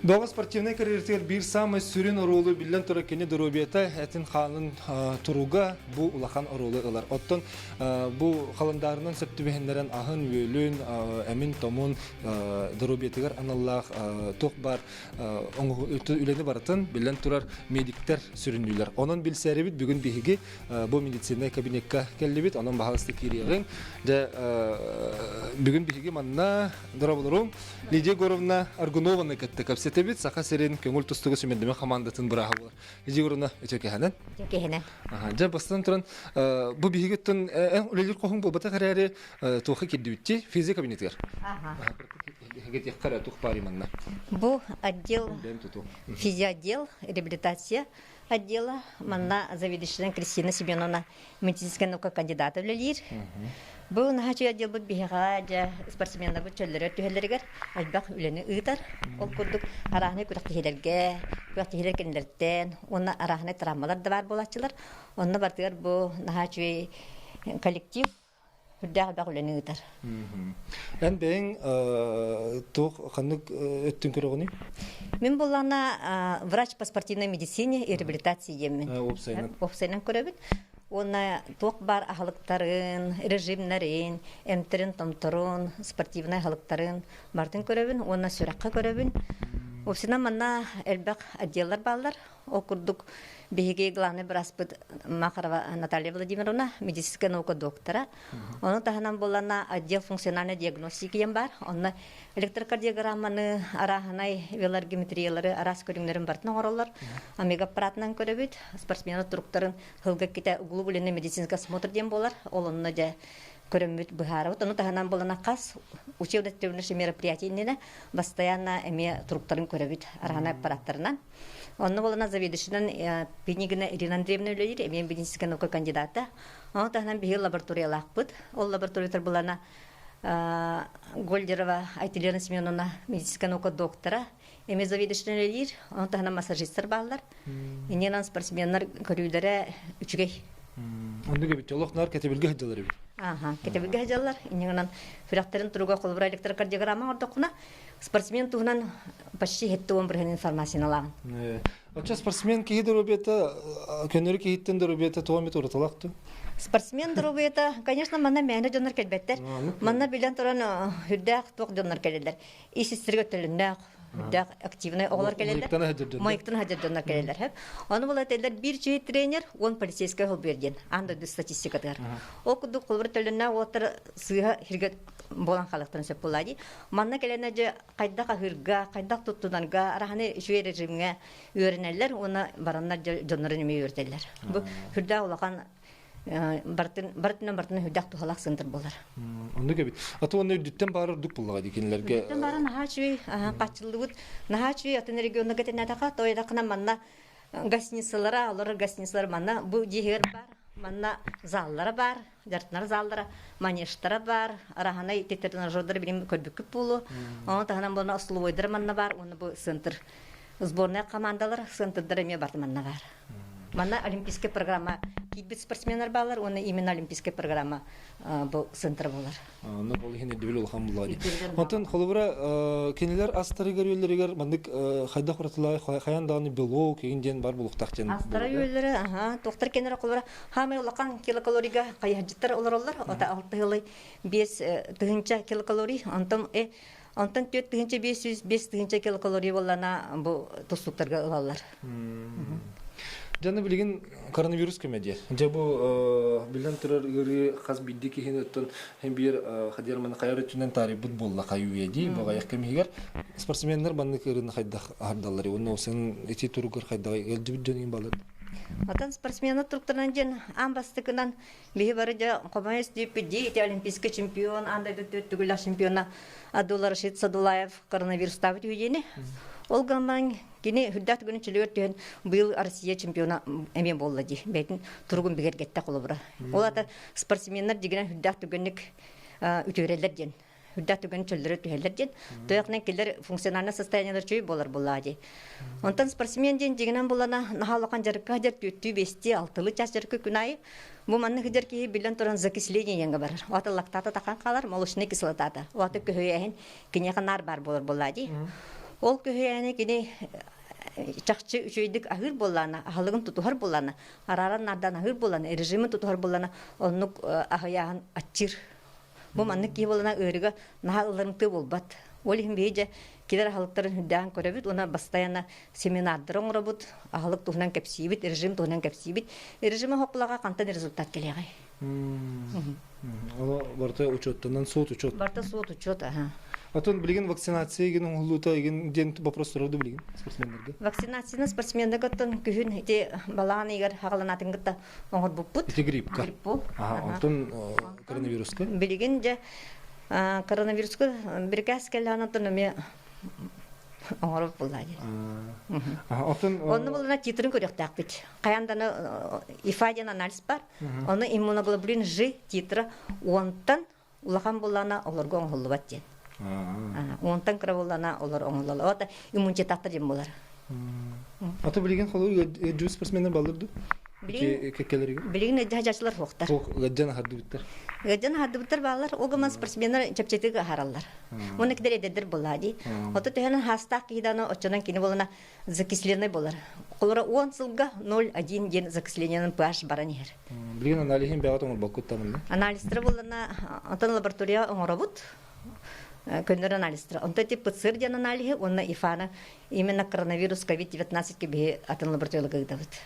Доҕо спортивнай карьератыгар биир саамай сүрүн оруолу биллэн турар кини доруобуйата этин-хаанын туруга бу улахан оруолу ылар. Оттон бу халандаарынан сөп түбэһиннэрэн аһын-үөлүн, эмин-томун доруобуйатыгар аналлаах туох баар үлэни барытын биллэн турар медиктэр сүрүннүүлэр. Онон билсээрибит бүгүн биһиги бу медициннэй кабинекка кэллибит, онон баһалыста киириэҕиҥ. Дьэ, бүгүн биһиги манна дорооболоруҥ Лидия Егоровна Аргунованы кытта кэпсэтэбит. Саха сирин көҥүл тустууга сүмэндэмэ хамаандатын бырааһа буолар. Лидия Егоровна, үтүө кэһэнэн. Үтүө кэһэнэн. Дьэ, бастатан туран, бу биһигиттэн эн үлэлиир хоһуҥ буолбатах эрээри, туохха киирдибитти? Физика кабинетыгар. Бу отдел, физиоотдел, реабилитация отдела. Манна заведующая Кристина Семеновна медицинская наука кандидата үлэлиир. Бу наһаа отделбыт биһиэхэ дьэ спортсменнарбыт чөллөрө түһэллэригэр элбэх үлэни ыытар. Ол курдук арааһынай күрэхтэһиилэргэ, күрэхтэһиилэр кинилэртэн уонна арааһынай травмалар да баар буолааччылар. Онно барытыгар бу наһаа үчүгэй коллектив үрдээх элбэх үлэни ыытар. Эн бэйэҥ туох ханнык өттүн көрөҕүнүй? Мин буллаҕына врач по спортивной медицине и реабилитации диэммин. Уопсайынан. Уопсайынан көрөбүт. Уонна туох баар аһылыктарын, режимнэрин, эмтэрин-томторун, спортивнай аһылыктарын барытын көрөбүн уонна сүрэххэ көрөбүн. Уопсайынан манна элбэх отделлар бааллар. Ол курдук биһиги главный бырааспыт Махарова Наталья Владимировна, медицинская наука доктора. Ону таһынан буоллана отдел функциональной диагностики диэн баар. Онно электрокардиограмманы, арааһынай веларгиметриялары араас көрүҥнэрин барытын оҥороллор. Омега аппаратынан көрөбүт. Спортсмены туруктарын сылга иккитэ углубленный медицинский осмотр диэн буолар. Ол онно дьэ көрөммүт быһаарабыт. Ону таһынан буолана хас учебно-тренировочный мероприятие иннинэ постоянно эмиэ туруктарын көрөбүт арааһынай аппараттарынан. Онно буолана заведующынан Пинигина Ирина Андреевна үлэлиир, эмиэ медицинскэй наука кандидата. Ону таһынан биһиги лабораториялаахпыт. Ол лабораториятар булана Гольдерова Айтилена Семеновна медицинскэй наука доктора, эмиэ заведующынан үлэлиир. Ону таһынан массажистар бааллар. Иннинэн спортсменнар көрүүлэрэ үчүгэй. Оннук эбит, олох наар кэтэбилгэ сылдьаллар эбит. Аха, кэтэбилгэ сылдьаллар. Иннинэн сүрэхтэрин туруга холобура электрокардиограмма оҥордоххуна, Спортсмен туһунан почти 70% информацияны ылаҕын. Оччо спортсмен киһи доруобуйата көннөрү киһиттэн доруобуйата туох эмит уратылаах дуу? Спортсмен доруобуйата, конечно, манна мээнэ дьоннор кэлбэттэр. Манна билэн туран үрдээх туох дьоннор кэлэллэр. Ис истэргэ төлөннөөх, үрдээх активнай оҕолор кэлэллэр. Майыктан сылдьар дьоннор кэлэллэр. Ону була этэллэр биир чиһи тренер, он полицейскай холбуйар диэн аан дойду статистикатыгар. Ол курдук холобур төлөннөөх уолаттар сыыһа хиргэ. буолан хаалыахтарын сөп буоллаа дии. Манна кэлэнэ дьэ хайдах аһыырга, хайдах туттунарга, араһаны үчүгэй режимҥэ үөрэнэллэр уонна бараннар дьоннорун эмиэ үөрэтэллэр. Бу сүрдээх улахан бартын бартынан бартынан сүрдээх туһалаах сынтыр буолар. Оннук эбит. А то онно үрдүттэн баар ордук буллаҕа дии кинилэргэ. Үрдүттэн баара наһаа үчүгэй хааччыллыбыт наһаа үчүгэй атын регионнарга тэннээтэхэ тойдахына манна гостиницалара олорор гостиницалар манна бу дьиэһигэр баар манна заллара баар дьарыктанар заллара манежтара баар араһанай тренажердары билим көрбүккүт буолуо ону таһынан буолна остолобуойдара манна баар уонна бу центр сборная командалар центрдара эмиэ барыта манна баар Манна олимпийскай программа киирбит спортсменнар бааллар уонна именно олимпийскай программа бу центр буолар. Онно ол иһин ирдэбил улахан булла дии. Онтон холобура кинилер астарыгар-үөллэригэр маннык хайдах уратылаай хайан даҕаны белок игин диэн бар булуктаах диэн. Астара үөллэрэ аха туохтар кенер холобура хаамай улахан килокалорийга хайыһардьыттар олороллор ота алты сылы 5000 килокалорий онтон онтон 4500 5000 килокалорий боллана бу тустуктарга ылаллар. Дьэ билигин коронавирус көмө диэ. Дьэ бу биллэн турар ыарыы хас биирдии киһини оттон һин биир хадиар хайар өттүнэн таарыйбыт буолла хайыы дии баҕайах кэмигэр спортсменнар маннык ыарыыны хайдах аһардаллар уонна сын ити туругар хайдах ыалдьыбыт дьон иин балар. Отон спортсменнар туруктарынан диэн аан бастакынан биһи бары дьэ хомойос диэппит дии ити олимпийский чемпион аан дойду төрт төгүллээх чемпиона Абдулла Рашид Садулаев коронавирустаабыт үһү диэни. Ол гынан Кини үрдээх түгэнин чөлүгэр түһэн быйыл Россия чемпиона эмиэ буолла дии. Бэйэтин туругун бигэргэттэ холобура. Ол ата спортсменнар дьигинэн үрдээх түгэнник үтүөрэллэр диэн. Үрдээх түгэнин чөллөрө түһэллэр диэн. Туйахынан киллэр функциональное состояниелар чүй буолар буоллаа дии. Онтон спортсмен диэн дьигинэн булана наһаа улахан дьарыкка дьар түөттүү бэстии алтылы час дьарыкка күн аайы бу маннык дьар киһи биллэн туран закисление диэҥҥэ барар. Оата лактата тахан хаалар, молочный кислотата. Оата көһүйэһин киниэхэ наар баар буолар буоллаа дии. Ол көһүйээни кини чахчы үчүгэйдик аһыыр буоллаана, аһылыгын тутуһар буоллаана, арааран наардаан аһыыр буоллаана, режимин тутуһар буоллаана, оннук аһыйааһын аччыыр. Бу маннык киһи буолана ыарыыга наһаа ылларымтыы буолбат. Ол иһин биһи дьэ килэр аһылыктарын үрдээн көрөбүт уонна бастайана семинардары оҥоробут, аһылык туһунан кэпсиибит, режим туһунан кэпсиибит. Режими хоппулаҕа хантан результат кэлиэҕэй? Оно барыта учеттанан суот учет. Барыта суот учет, аха. Отон билигин вакцинация игин оҥоһуллуута игин диэн вопрос турар билигин спортсменнарга? Вакцинацияны спортсменнарга оттон күһүн ити балаҕан ыйыгар хаҕаланаатын кытта оҥорбуппут. Ити гриппка. Грипп Аха, онтон коронавируска? Билигин дьэ коронавируска бирикээс кэллэҕинэ оттон эмиэ оҥорор буоллаа дии. Оттон Онно булана титрын көрүөхтээхпит. Хайаан даны ИФА диэн анализ бар. Ону иммуноглобулин Ж титра уонтан улахан буллана олорго оҥоһуллубат диэн. Уонтан кыра буллана олор оҥоһуллалар. Ота иммунитеттар диэн буолар. Ата билигин холу ыддьуу спортсменнар баллар ду? Кеккелеригин? Билигин ыддьа хадьачылар хуохтар. Ыддьан ахардыбыттар. Ыддьан ахардыбыттар баалар. Ол гынан спортсменнар чэпчэтик аһараллар. Уонна кидер эдэрдэр буоллаа дии. Ото төһөнөн хаастаах киһи даҕаны оччонон кини буолана закисленный буолар. Холоро 10 сылга 0,1 диэн закислениенан pH баран иһэр. Билигин аналиһин бэҕэ тоҥорбоккут тамынна. Анализтара буоллана онтон лаборатория оҥоробут. Көннөр анализтара. Онтон ити ПЦР диэн аналиһы уонна ИФА-ны именно коронавирус COVID-19 биһи атын лабораторияга ыытабыт.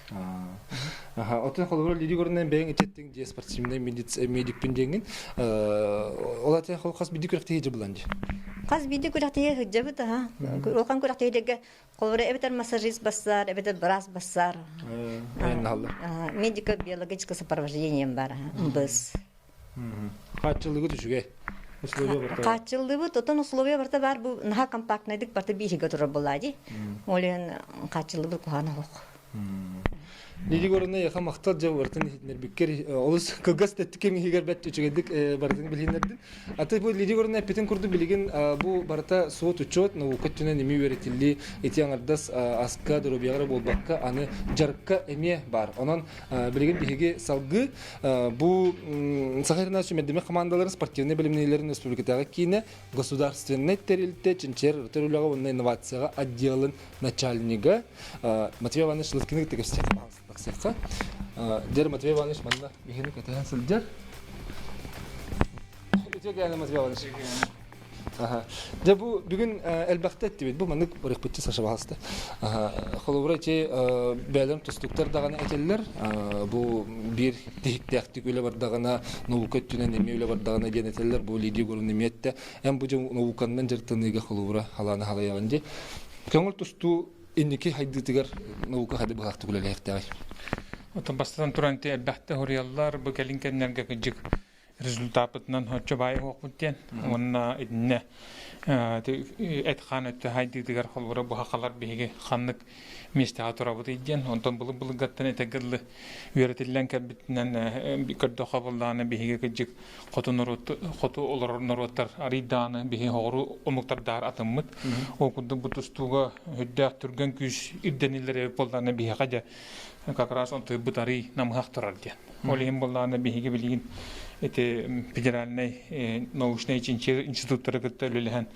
Аха, отон холобура Лидия Горнай бэйэҥ ичеттиҥ дьиэ спортивнай медикпин диэҥҥин. Ол атын хол хас биирдии күрэхтэһии дьыбылан дии. Хас биирдии күрэхтэһии сылдьабыт, аха. Улахан күрэхтэһиилэргэ холобура эбэтэр массажист бассаар, эбэтэр быраас бассаар. Медико-биологическое сопровождение бар, МБС. Хааччыллыгыт үчүгэй. Условия барыта. Хааччыллыбыт, отон условия барыта баар бу наһаа компактнайдык барыта бииһигэ турар буоллаа дии. Ол иһин хааччыллыбыт куһаҕана суох. Лидия Егоровна яха махтал дьэ барытын иһитиннэрбиккэр олус кылгас тэттик кэм иһигэр бэрт үчүгэйдик барытын билиһиннэрдин. Аты бу Лидия Егоровна эппитин курдук билигин бу барыта суот-учет наука өттүнэн эмиэ үөрэтиллии ити аҥардас аска доруобуйаҕа буолбакка аны дьарыкка эмиэ баар. Онон билигин биһиги салгыы бу Саха Сирин сүүмэрдэммит хамаандаларын спортивнай бэлэмнэниилэрин республикатааҕы киинэ государственнай тэрилтэ чинчийэр ырытар үлэҕэ уонна инновацияҕа отделын начальнига Матвей Иванович Лыткины кытта кэпсиэххэ. Дьэр Матвей Иванович манна биһини кэтэһэн сылдьар. Үтүө кэлэн Матвей Иванович. Дьэ бу бүгүн элбэхтэ эттибит. Бу маннык барыхпытчы Саша баһаста. Холобура ити бээлэм тустуктар даҕаны этэллэр. Бу биир тиһиктээхтик үлэ бардаҕына, наука өттүнэн эмиэ үлэ бардаҕына диэн этэллэр. Бу Лидия Егоровна эмиэ эттэ. Эн бу дьон науканнан дьарыктаныыга холобура халааны халайаҕын дии. Көҥүл тустуу инники хайдыытыгар наука хады быһаахтык үлэлэһиэхтээҕий? Оттон бастатан туран ити элбэхтэ суруйаллар, бу кэлин кэмнэргэ кырдьык результаппытынан оччо баай уһуохпут диэн уонна итиннэ эт-хаан өттө хайдыытыгар холобура бу хахалар биһиги ханнык миэстэҕэ турабытый диэн онтон былыр-былыргаттан этэргэ дылы үөрэтиллэн кэлбитинэн көрдөххө буоллаҕына биһиги кырдьык хоту норуот хоту олорор норуоттар арыйдааны биһи хоҕуру омуктардаар атыммыт ол курдук бу тустууга үрдээх түргэн күүс ирдэниллэр эбит буоллаҕына биһиэхэ дьэ как раз онтуйбут арый намыһах турар диэн. Ол иһин буоллаҕына биһиги билигин ити федеральнай научнай чинчийэр институттары кытта үлэлэһэн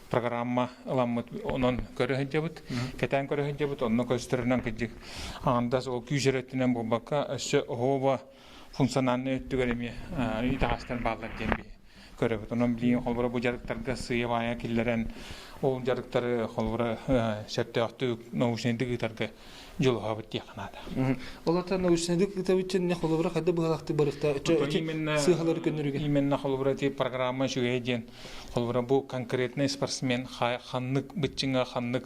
программа ыламмыт онон көрө сылдьабыт, кэтээн көрө сылдьабыт, онно көстөрүнэн кырдьык аҥардас ол күүс эрэ өттүнэн буолбакка, өссө оһуоба функциональнай өттүгэр эмиэ итэҕэстэр бааллар диэн биһи көрөбүт. Онон билигин холобура бу дьарыктарга сыыйа-баайа киллэрэн, ол дьарыктары холобура сөптөөхтүк научнайдык ыытарга дьулуһабыт диэххэ наада. Ол ата научнайдык ыытабыт не холобура хайда быһалахты барыхта сыыһалары көннөрүгэ. Именно холобура ити программа үчүгэй диэн холобура бу конкретный спортсмен ханнык быччыҥа ханнык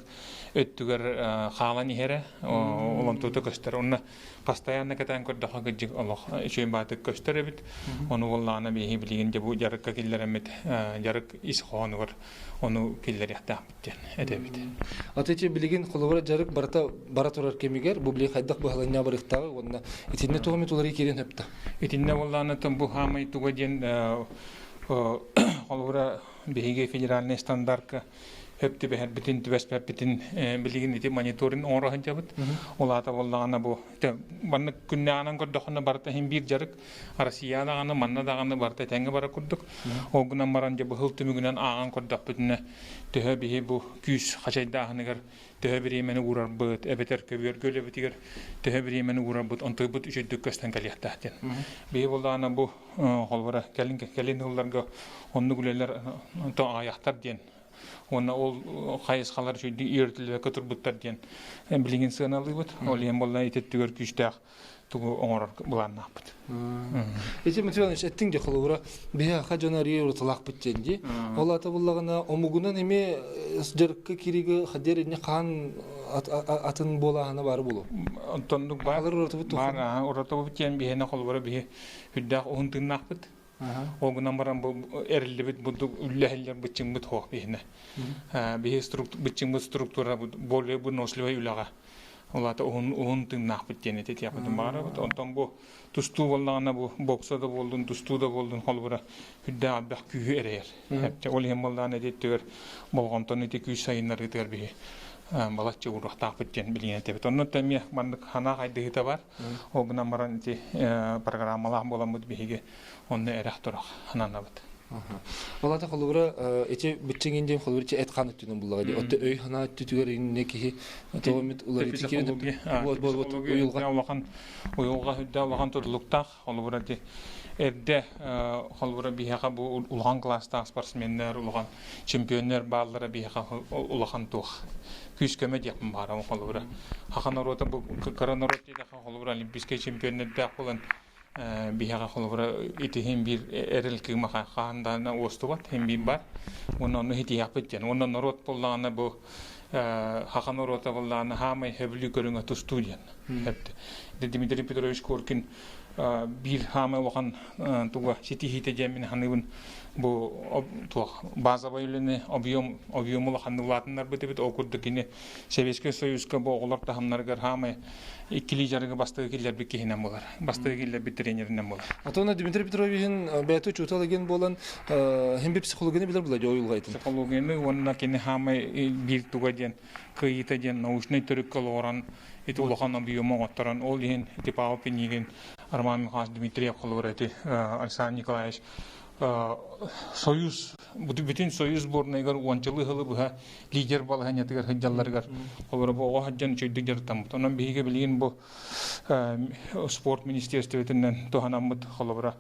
өттүгэр хаалан иһэрэ олонтуута көстөр. Онно постоянно кэтээн көрдөххө кырдьык олох үчүгэй баатык көстөр эбит. Ону буоллаҕына биһиги билигин дьэ бу дьарыкка киллэрэммит дьарык ис хоһоонугар ону киллэриэхтээхпит диэн этэбит. Аты ити билигин холобура дьарык барыта бара турар кэмигэр бу билигин хайдах быһаланньа барыахтааҕый уонна итиннэ туох эмит уларыы киириэн сөптө? Итиннэ буоллаҕына бу хаамай туга диэн холобура биһиги федеральнай стандартка хөп түбэһэрбитин, түбэспэппитин билигин ити мониторинг оҥоро сылдьабыт. Ол аата буоллаҕына бу маннык күннээҕинэн көрдөххүнэ барыта иһин биир дьарык. Россия даҕаны, манна даҕаны барыта тэҥҥэ барар курдук. Ол гынан баран дьэ быһыл түмүгүнэн ааҕан көрдөхпүтүнэ төһө биһи бу күүс хачайдааһыныгар төһө бириэмэни уурарбыт, эбэтэр көбүөргэ үлэбитигэр төһө бириэмэни уурарбыт, онтуйбут үчүгдүк көстөн кэлиэхтээх диэн. Биһи буоллаҕына бу холобура кэлин кэлин сылларга оннук үлэлэр аҕыйахтар диэн уонна ол хайысхалар үчүгдүк үөрэтиллибэккэ турбуттар диэн билигин сыаналыыбыт. Ол иһин буолла ити өттүгэр күүстээх тугу оҥорор былааннаахпыт. Ити Дмитрий Иванович эттиҥ дии холобура биһиэхэ дьон арыйа уруталаахпыт диэн дии. Ол ата буллаҕына омугунан эмиэ дьарыкка киригэ хадер инне хаан атын буолааһына баар буолуо. Онтоннук баар баар уратыбыт диэн биһиэнэ холобура биһи үрдээх уһун тыыннаахпыт. Ол гынан баран бу эриллибит бурдук үллэһиллэр быччыҥмыт суох биһинэ. Биһи быччыҥмыт структура более выносливай үлэҕэ. Ол аата уһун уһун тыыннаахпыт диэн этиэхпитин баҕарабыт. Онтон бу тустуу буоллаҕына бу бокса да буоллун, тустуу да буоллун холобура үрдээх элбэх күүһү эрэйэр. Ол иһин буоллаҕына ити өттүгэр болҕомтону ити күүс сайыннарыытыгар биһи балачча ууруохтаахпыт диэн билигин этэбит. Оннук эмиэ маннык санаа хайдыһыыта бар. Ол гынан баран ити программалаах буоламмыт биһиги онно эрэх турах ананабыт. Ол ата холобура ити быччыҥ диэн холобура ити эт-хаан өттүнэн буллаҕа дии. Отто өй санаа өттүтүгэр инне киһи тоҕо уларыйыы киирэн вот вот вот уйулҕа улахан уйулҕа үрдэ улахан тутулуктаах холобура ити эрдэ холобура биһиэхэ бу улахан класстаах спортсменнар улахан чемпионнар бааллара биһиэхэ улахан туох күүс-көмө диэхпин баҕарабын холобура хаха норуота бу кыра норуот диэтэххэ холобура олимпийскай чемпионнардаах буолан биһиэхэ холобура итиһин биир эрэл кыыма хаһан даҕаны уостубат иһин биир бар уонна онно итиһиэхпит диэн уонна норуот буоллаҕына бу хаха норуота буоллаҕына хаамай сөбүлүү көрүҥэ тустуу диэн Дмитрий Петрович Коркин биир хаамай улахан туга ситиһиитэ диэн мин саныыбын бу туох базовай үлэни объем объем улаханнык улаатыннарбыт эбит ол курдук кини Советскай Союзка бу оҕолор таһымнарыгар хаамай иккилии дьарыгы бастакы киллэрбит киһинэн буолар. Бастакы киллэрбит тренеринэн буолар. Атона Дмитрий Петровиһин бэйэтэ учуутал эгин буолан хим би психологияны билэр була ойулгайтын. Психологияны уонна кини хаамай биир туга диэн кыайыыта диэн научнай төрүккэ олоҕуран ити улахан объему оҥотторон ол иһин ити Павел Пинигин, Роман Михайлович Дмитриев холобура ити Александр Николаевич Союз бүтүн Союз сборнайыгар уончалыы сылы быһа лидер балаһыанньатыгар сылдьалларыгар холобура бу оҕо сылдьан үчүгэйдик дьарыктаммыт. Онон биһиги билигин бу спорт министерствотынан туһанаммыт холобура.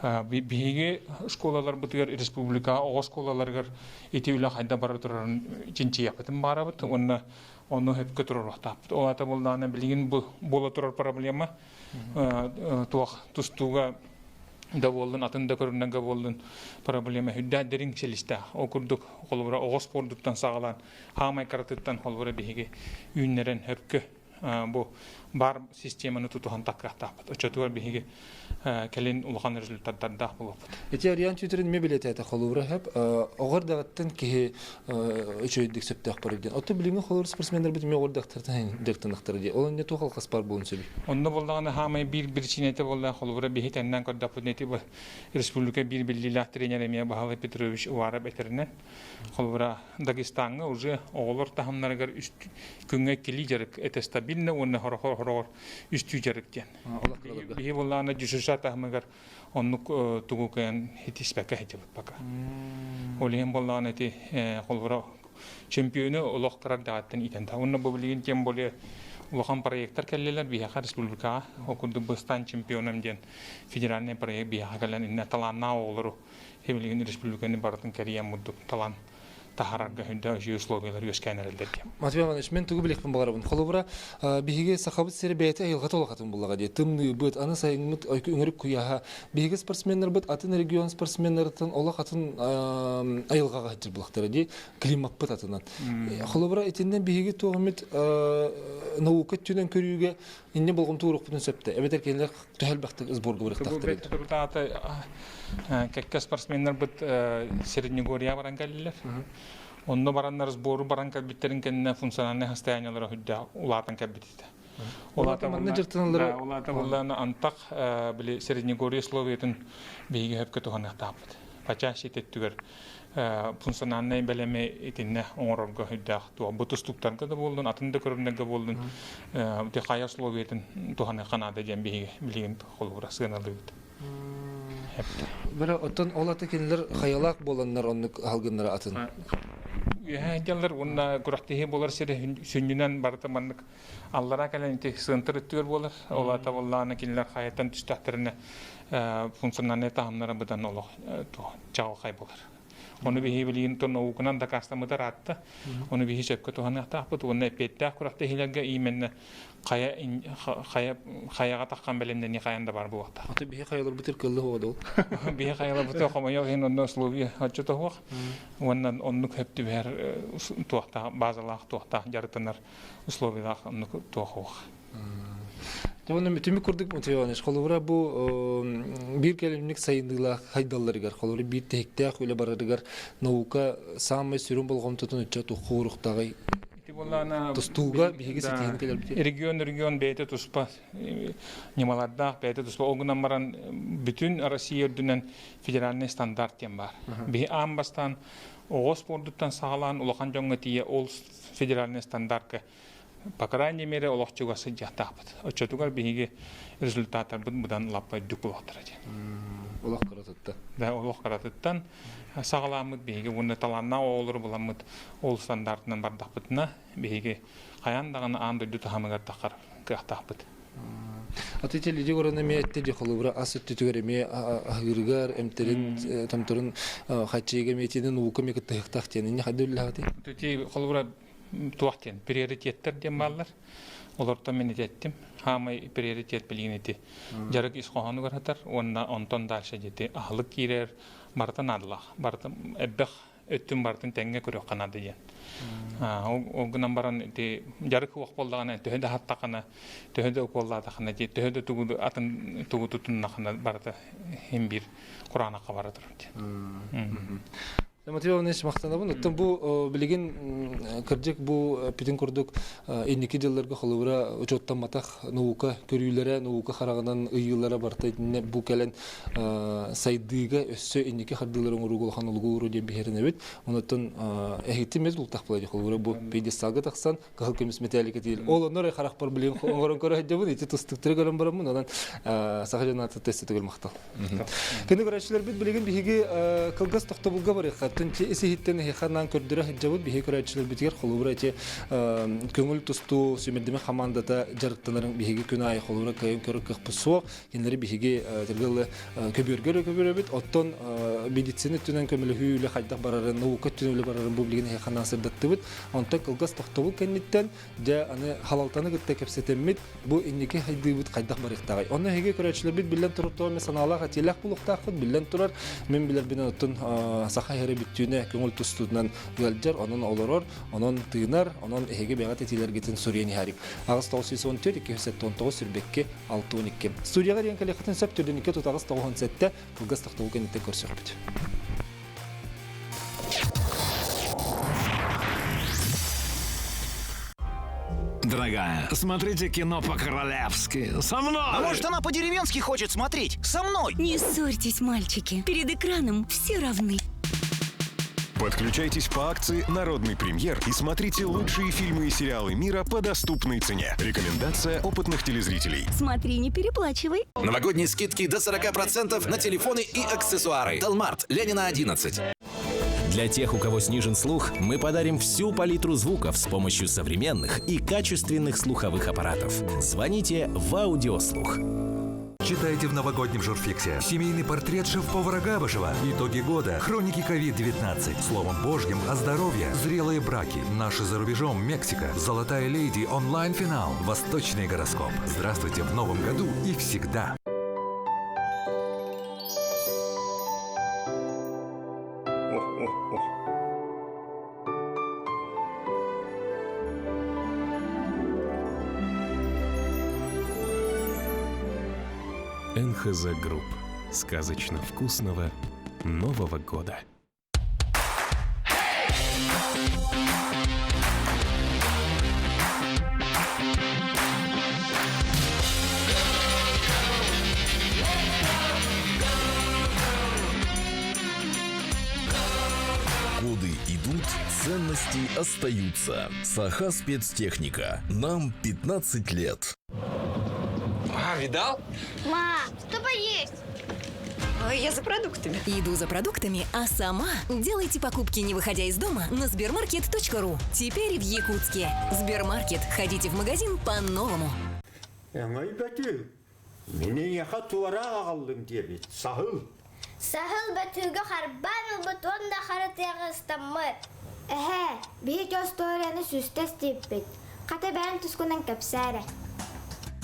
Биһиги школаларбытыгар республика оҕо школаларыгар ити үлэ хайда бара турарын чинчийэхпитин баарабыт уонна ону сөпкө туруоруохтаахпыт. Ол аата буоллаҕына билигин бу буола турар проблема туох тустууга да буоллун, атын да көрүҥнэргэ буоллун проблема үрдээх дириҥ силистээх. Ол курдук холобура оҕо спордуттан саҕалаан хаамай каратыттан холобура биһиги үүннэрэн сөпкө бу бар системаны тутуһан таккыахтаахпыт. Оччотугар биһиги кэлин улахан результаттардаах буолуохпут. Ити Ариан Чүтүрүн ме билетээте холуура хөп оҕор даҕаттан киһи үчүгэйдик сөптөөх барар диэн. Оттон билиҥҥи холуур спортсменнарбыт эмиэ оҕор дактартан дьарыктанахтара дии. Ол инне туох алҕас баар буолуон сөбүй? Онно буоллаҕына хаамай биир биричиинэтэ буолла холобура биһи тэннэн көрдөхпүтүнэ ити республика биир биллиилээх тренер эмиэ Баһылай Петрович Уваров этэринэн холобура Дагестаҥҥа уже оҕолор таһымнарыгар күҥҥэ иккилии дьарык это стабильно уонна хорохор үстүү дьарык диэн. Биһи буоллаҕына ДЮСШ таһымыгар оннук тугу кыайан итиспэккэ сылдьыбыт пока. Ол иһин буоллаҕына ити холобура чемпиону олох кыра даҕаттан иитэн та. Уонна бу билигин тем более улахан проекттар кэллилэр биһиэхэ республикаҕа. Ол курдук Быстан чемпионом диэн федеральный проект биһиэхэ кэлэн иннэ талааннаах оҕолору билигин республиканы барытын кэрийэн мурдук талан таһаарарга хүндэ үчүгэй условиялар үөскээн эрэллэр диэн. Матвей Иванович, мен тугу билиэхпин баҕарабын. Холобура, биһиги Сахабыт сирэ бэйэтэ айылҕата улахатын буллаҕа дии. Тымныыбыт, аны сайыҥмыт өҥүрүк куйааһа. Биһиги спортсменнарбыт атын регион спортсменнарыттан олох атын айылҕаҕа сылдьар булахтара дии. Климаппыт атынан. Холобура, итиннэн биһиги туох эмит наука өттүнэн көрүүгэ инньэ болҕомто уурукпутун сөптө. Эбэтэр кинилэр төһө элбэхтик сборга барыахтаахтар Кэккэ спортсменнарбыт Среднегорье баран кэллилэр. Онно бараннар сбору баран кэлбиттэрин кэннэ функциональнай состояниелара үрдээх улаатан кэлбит этэ. Улаата манна дьыртаналлара Улаата буллаана антах били Среднегорье условиятын биһиги хөпкө туһаныахтаахпыт. Почаще өттүгэр функциональнай бэлэми итиннэ оҥорорго үрдээх туох бу тустууктарга да буоллун, атын да көрүҥнэргэ буоллун ити хайа условиятын туһаныахха наада диэн биһиги билигин холобура сыаналыыбыт. Бара оттон ол аты кинилэр хайалаах буоланнар оннук аһылгыннара атын. Үөһээ дьаллар уонна күрэхтэһии буолар сирэ сүнньүнэн барыта маннык аллараа кэлэн ити сыантыр өттүгэр буолар. Ол ата буоллаҕына кинилэр хайаттан түстэхтэринэ функциональнай таһымнара быдан олох чаҕылхай буолар. Ону биһи билигин науканан дакаастаммыта ыраатта. Ону биһи сөпкө туһаныахтаахпыт уонна эппиэттээх күрэхтэһиилэргэ именно хайа хайа хайаҕа таххан бэлэмнэнии хайан да бар буолуохтаах. Аты биһи хайаларбытыр кыллы хуодол. Биһи хайаларбытыр хомойуох иһин онно условия оччотоһуох. Уонна оннук хөп түбэһэр туохтаах базалаах туохтаах дьарыктанар условиялаах оннук туох Онон түмүк курдук Матвей Иванович, холобура бу биир кэлимник сайындыылаах хайдалларыгар, холобура биир тиһиктээх үлэ барарыгар наука саамай сүрүн болҕомтотун ыччат ухуруктаҕый тустууга биһиги ситиһин кэлэрбит. Регион регион бэйэтэ туспа ньымалардаах бэйэтэ туспа ол гынан баран бүтүн Россия үрдүнэн федеральный стандарт диэн баар. Биһи аан бастаан оҕо спордуттан саҕалаан улахан дьоҥҥо тиийэ ол федеральный стандартка по крайней мере олох чугас сылдьыахтаахпыт. Оччотугар биһиги результаттарбыт быдан лаппа үрдүк буолуохтара диэн. Олох кыратыттан. Да, олох кыратыттан саҕалааммыт биһиги уонна талааннаах оҕолору буламмыт ол стандартынан бардахпытына биһиги хайаан даҕаны аан дойду таһымыгар таххар кыахтаахпыт. Аты теледи көрөн эмиэ этте ди холобура ас өттүтүгэр эмиэ аһыырыгар эмтерин томторун хаччыга эмиэтинин наука эмиэ кыттыһыктаах диэн инне хайда үллэхати? Ити холобура туох диэн приоритеттэр диэн бааллар. Олортон мин итеттим. Хаамай приоритет билигин ити дьарык ис хоһоонугар сытар уонна онтон дальше дьити аһылык киирэр барыта наадалаах. Барыта элбэх өттүн барытын тэҥҥэ көрүөххэ наада диэн. Ол гынан баран ити дьарык суох буоллаҕына төһө да аһаттаххына, төһө да укуоллаатаххына, төһө да тугу атын тугу тутуннаххына барыта иһин биир кураанахха бара турар диэн. Матвей Иванович махтанабын. Оттон бу билигин кырдьык бу бүтүн курдук инники дьылларга холобура учуоттамматах наука көрүүлэрэ, наука хараҕынан ыйыылара барыта итиннэ бу кэлэн сайдыыга өссө инники хардыылары оҥорууга улахан олугу ууруу диэн биһирэнэбит. Онуттан эһиттим эс бултах була холобура бу пьедесталга тахсан кыһыл көмүс мэтээликэ тиийил. Ол оннор харахпар билин оҥорон көрө сылдьабын, ити тустуктары көрөн бараммын, онон саха дьоно тест түгэл махтал. Кини көрөөччүлэрбит билигин биһиги кылгас тохтобулга барыахха. Оттон ис-иһиттэн эһиэхэ анаан көрдөрө сылдьабыт биһиги көрөөччүлэрбитигэр холобура ити көҥүл тустуу сүүмэрдэмэ хамаандата дьарыктанарын биһиги күн аайы холобура кыайан көрөр кыахпыт суох. Кинилэри биһиги тиргэлы көбүөргө эрэ көбүөрөбүт. Оттон медицина өттүнэн көмөлөһүү үлэ хайдах барарын, наука өттүнэн үлэ барарын бу билигин эһиэхэ анаан сырдаттыбыт. Онтон кылгас тохтобул кэнниттэн дьэ аны халалтаны кытта кэпсэтэммит бу инники хайдыыбыт хайдах барыахтааҕый? Онно эһиги көрөөччүлэрбит биллэн турар тоҕо санаалаах этиилээх буолуохтааххыт биллэн турар. Мин билэрбинэн оттон саха иһэрэ бүттүүнэ көҥүл тустуутунан ыалдьар, онон олорор, онон тыынар, онон эһиги бэйэҕит этиилэргитин суруйан иһэрик. 8 914 279 22 612. Студияҕа диэн кэлиэххитин сөп түрдүнүккэ тутаҕыс 97 кылгас тохтобул кэнниттэн көрсүөхпүт. Дорогая, смотрите кино по-королевски. Со мной! А может, она по-деревенски хочет смотреть? Со мной! Не ссорьтесь, мальчики. Перед экраном все равны. Подключайтесь по акции «Народный премьер» и смотрите лучшие фильмы и сериалы мира по доступной цене. Рекомендация опытных телезрителей. Смотри, не переплачивай. Новогодние скидки до 40% на телефоны и аксессуары. Далмарт, Ленина 11. Для тех, у кого снижен слух, мы подарим всю палитру звуков с помощью современных и качественных слуховых аппаратов. Звоните в Аудиослух. Читайте в новогоднем журфиксе. Семейный портрет шеф-повара Габышева. Итоги года. Хроники COVID-19. Словом Божьим о здоровье. Зрелые браки. Наши за рубежом. Мексика. Золотая леди. Онлайн-финал. Восточный гороскоп. Здравствуйте в новом году и всегда. НХЗ Групп. Сказочно вкусного Нового года! Годы идут, ценности остаются. Саха спецтехника. Нам 15 лет. А, видал? Ма, что поесть? Я за продуктами. Иду за продуктами, а сама делайте покупки, не выходя из дома, на сбермаркет.ру. Теперь в Якутске. Сбермаркет. Ходите в магазин по-новому. Эҥэй бөтүүк, мин эйиэхэ туораах аҕаллым диэбит, саһыл. Саһыл бөтүүгү харбаан ылбыт уонна хара тыаҕа ыстаммыт. Эһээ, биһиги остуоруйаны сүүстэ истибиппит. Хата бэйэҥ тускунан кэпсээ эрэ.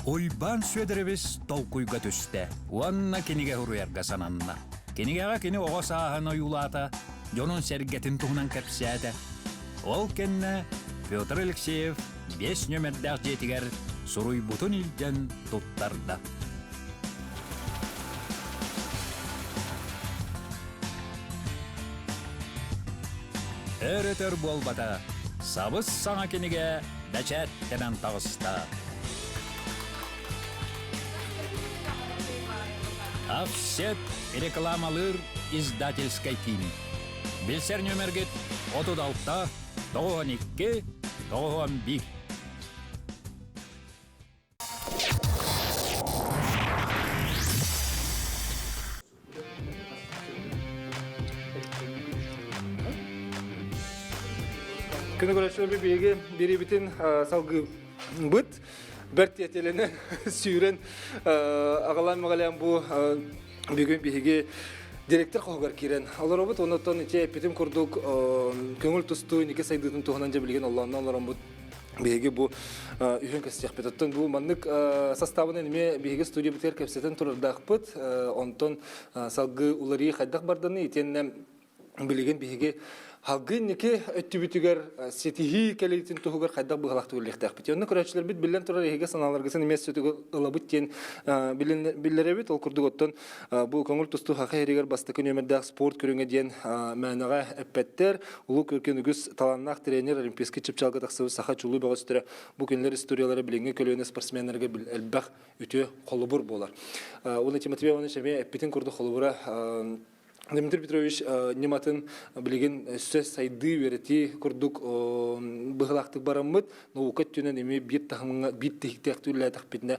Уйбаан Сүөдэрэбис толкуйга түстэ уонна кинигэ суруйарга сананна. Кинигэҕэ кини оҕо сааһын ойуулаата, дьонун-сэргэтин туһунан кэпсээтэ. Ол кэннэ Петр Алексеев биэс нүөмэрдээх дьиэтигэр суруйбутун илдьэн туттарда. Өр-өтөр буолбата, сабыс-саҥа кинигэ бэчээттэнэн таҕыста. Офсет рекламалыыр издательскай киин. Билсэр нүөмэргит 36 92 91. Күнү көрөчүлөр биһиги бириибитин салгыыбыт. Бэрт тиэтэлэнэн сүүрэн аҕалаан маҕалаан бу бүгүн биһиги директор хоһугар киирэн олоробут. Оннуттан ити эппитим курдук көҥүл тустуу инники сайдыытын туһунан дьэ билигин оллоонно олороммут биһиги бу үһүн кэстиэхпит. Оттон бу маннык састаабынан эмиэ биһиги студиябытыгар кэпсэтэн турардаахпыт. Онтон салгыы уларыы хайдах барданы итиэннэ билигин биһиги халгы инники өттүбүтүгэр ситиһии кэлиитин туһугар хайдах быһалаахтык үлэлиэхтээхпит. Онно көрөөччүлэрбит биллэн турар эһиги санааларгытын эмиэ сөтүгү ылабыт диэн биллэрэбит. Ол курдук оттон бу көҥүл тустуу Саха сиригэр бастакы нүөмэрдээх спорт көрүҥэ диэн мээнэҕэ эппэттэр. Улуу Көркүн үгүс талааннаах тренер Олимпийскай чыпчаалга тахсыбыт саха чулуу бөҕөстөрө бу күннэр историялара билиҥҥи көлүөнэ спортсменнарга элбэх үтүө холобур буолар. Уонна Тимофей Иванович эмиэ эппитин курдук холобура Дмитрий Петрович ньыматын билигин өссө сайдыы үөрэтии курдук быһылаахтык бараммыт наука өттүнэн эмиэ биир таһымҥа биир тиһиктээх үлэлээтэхпитинэ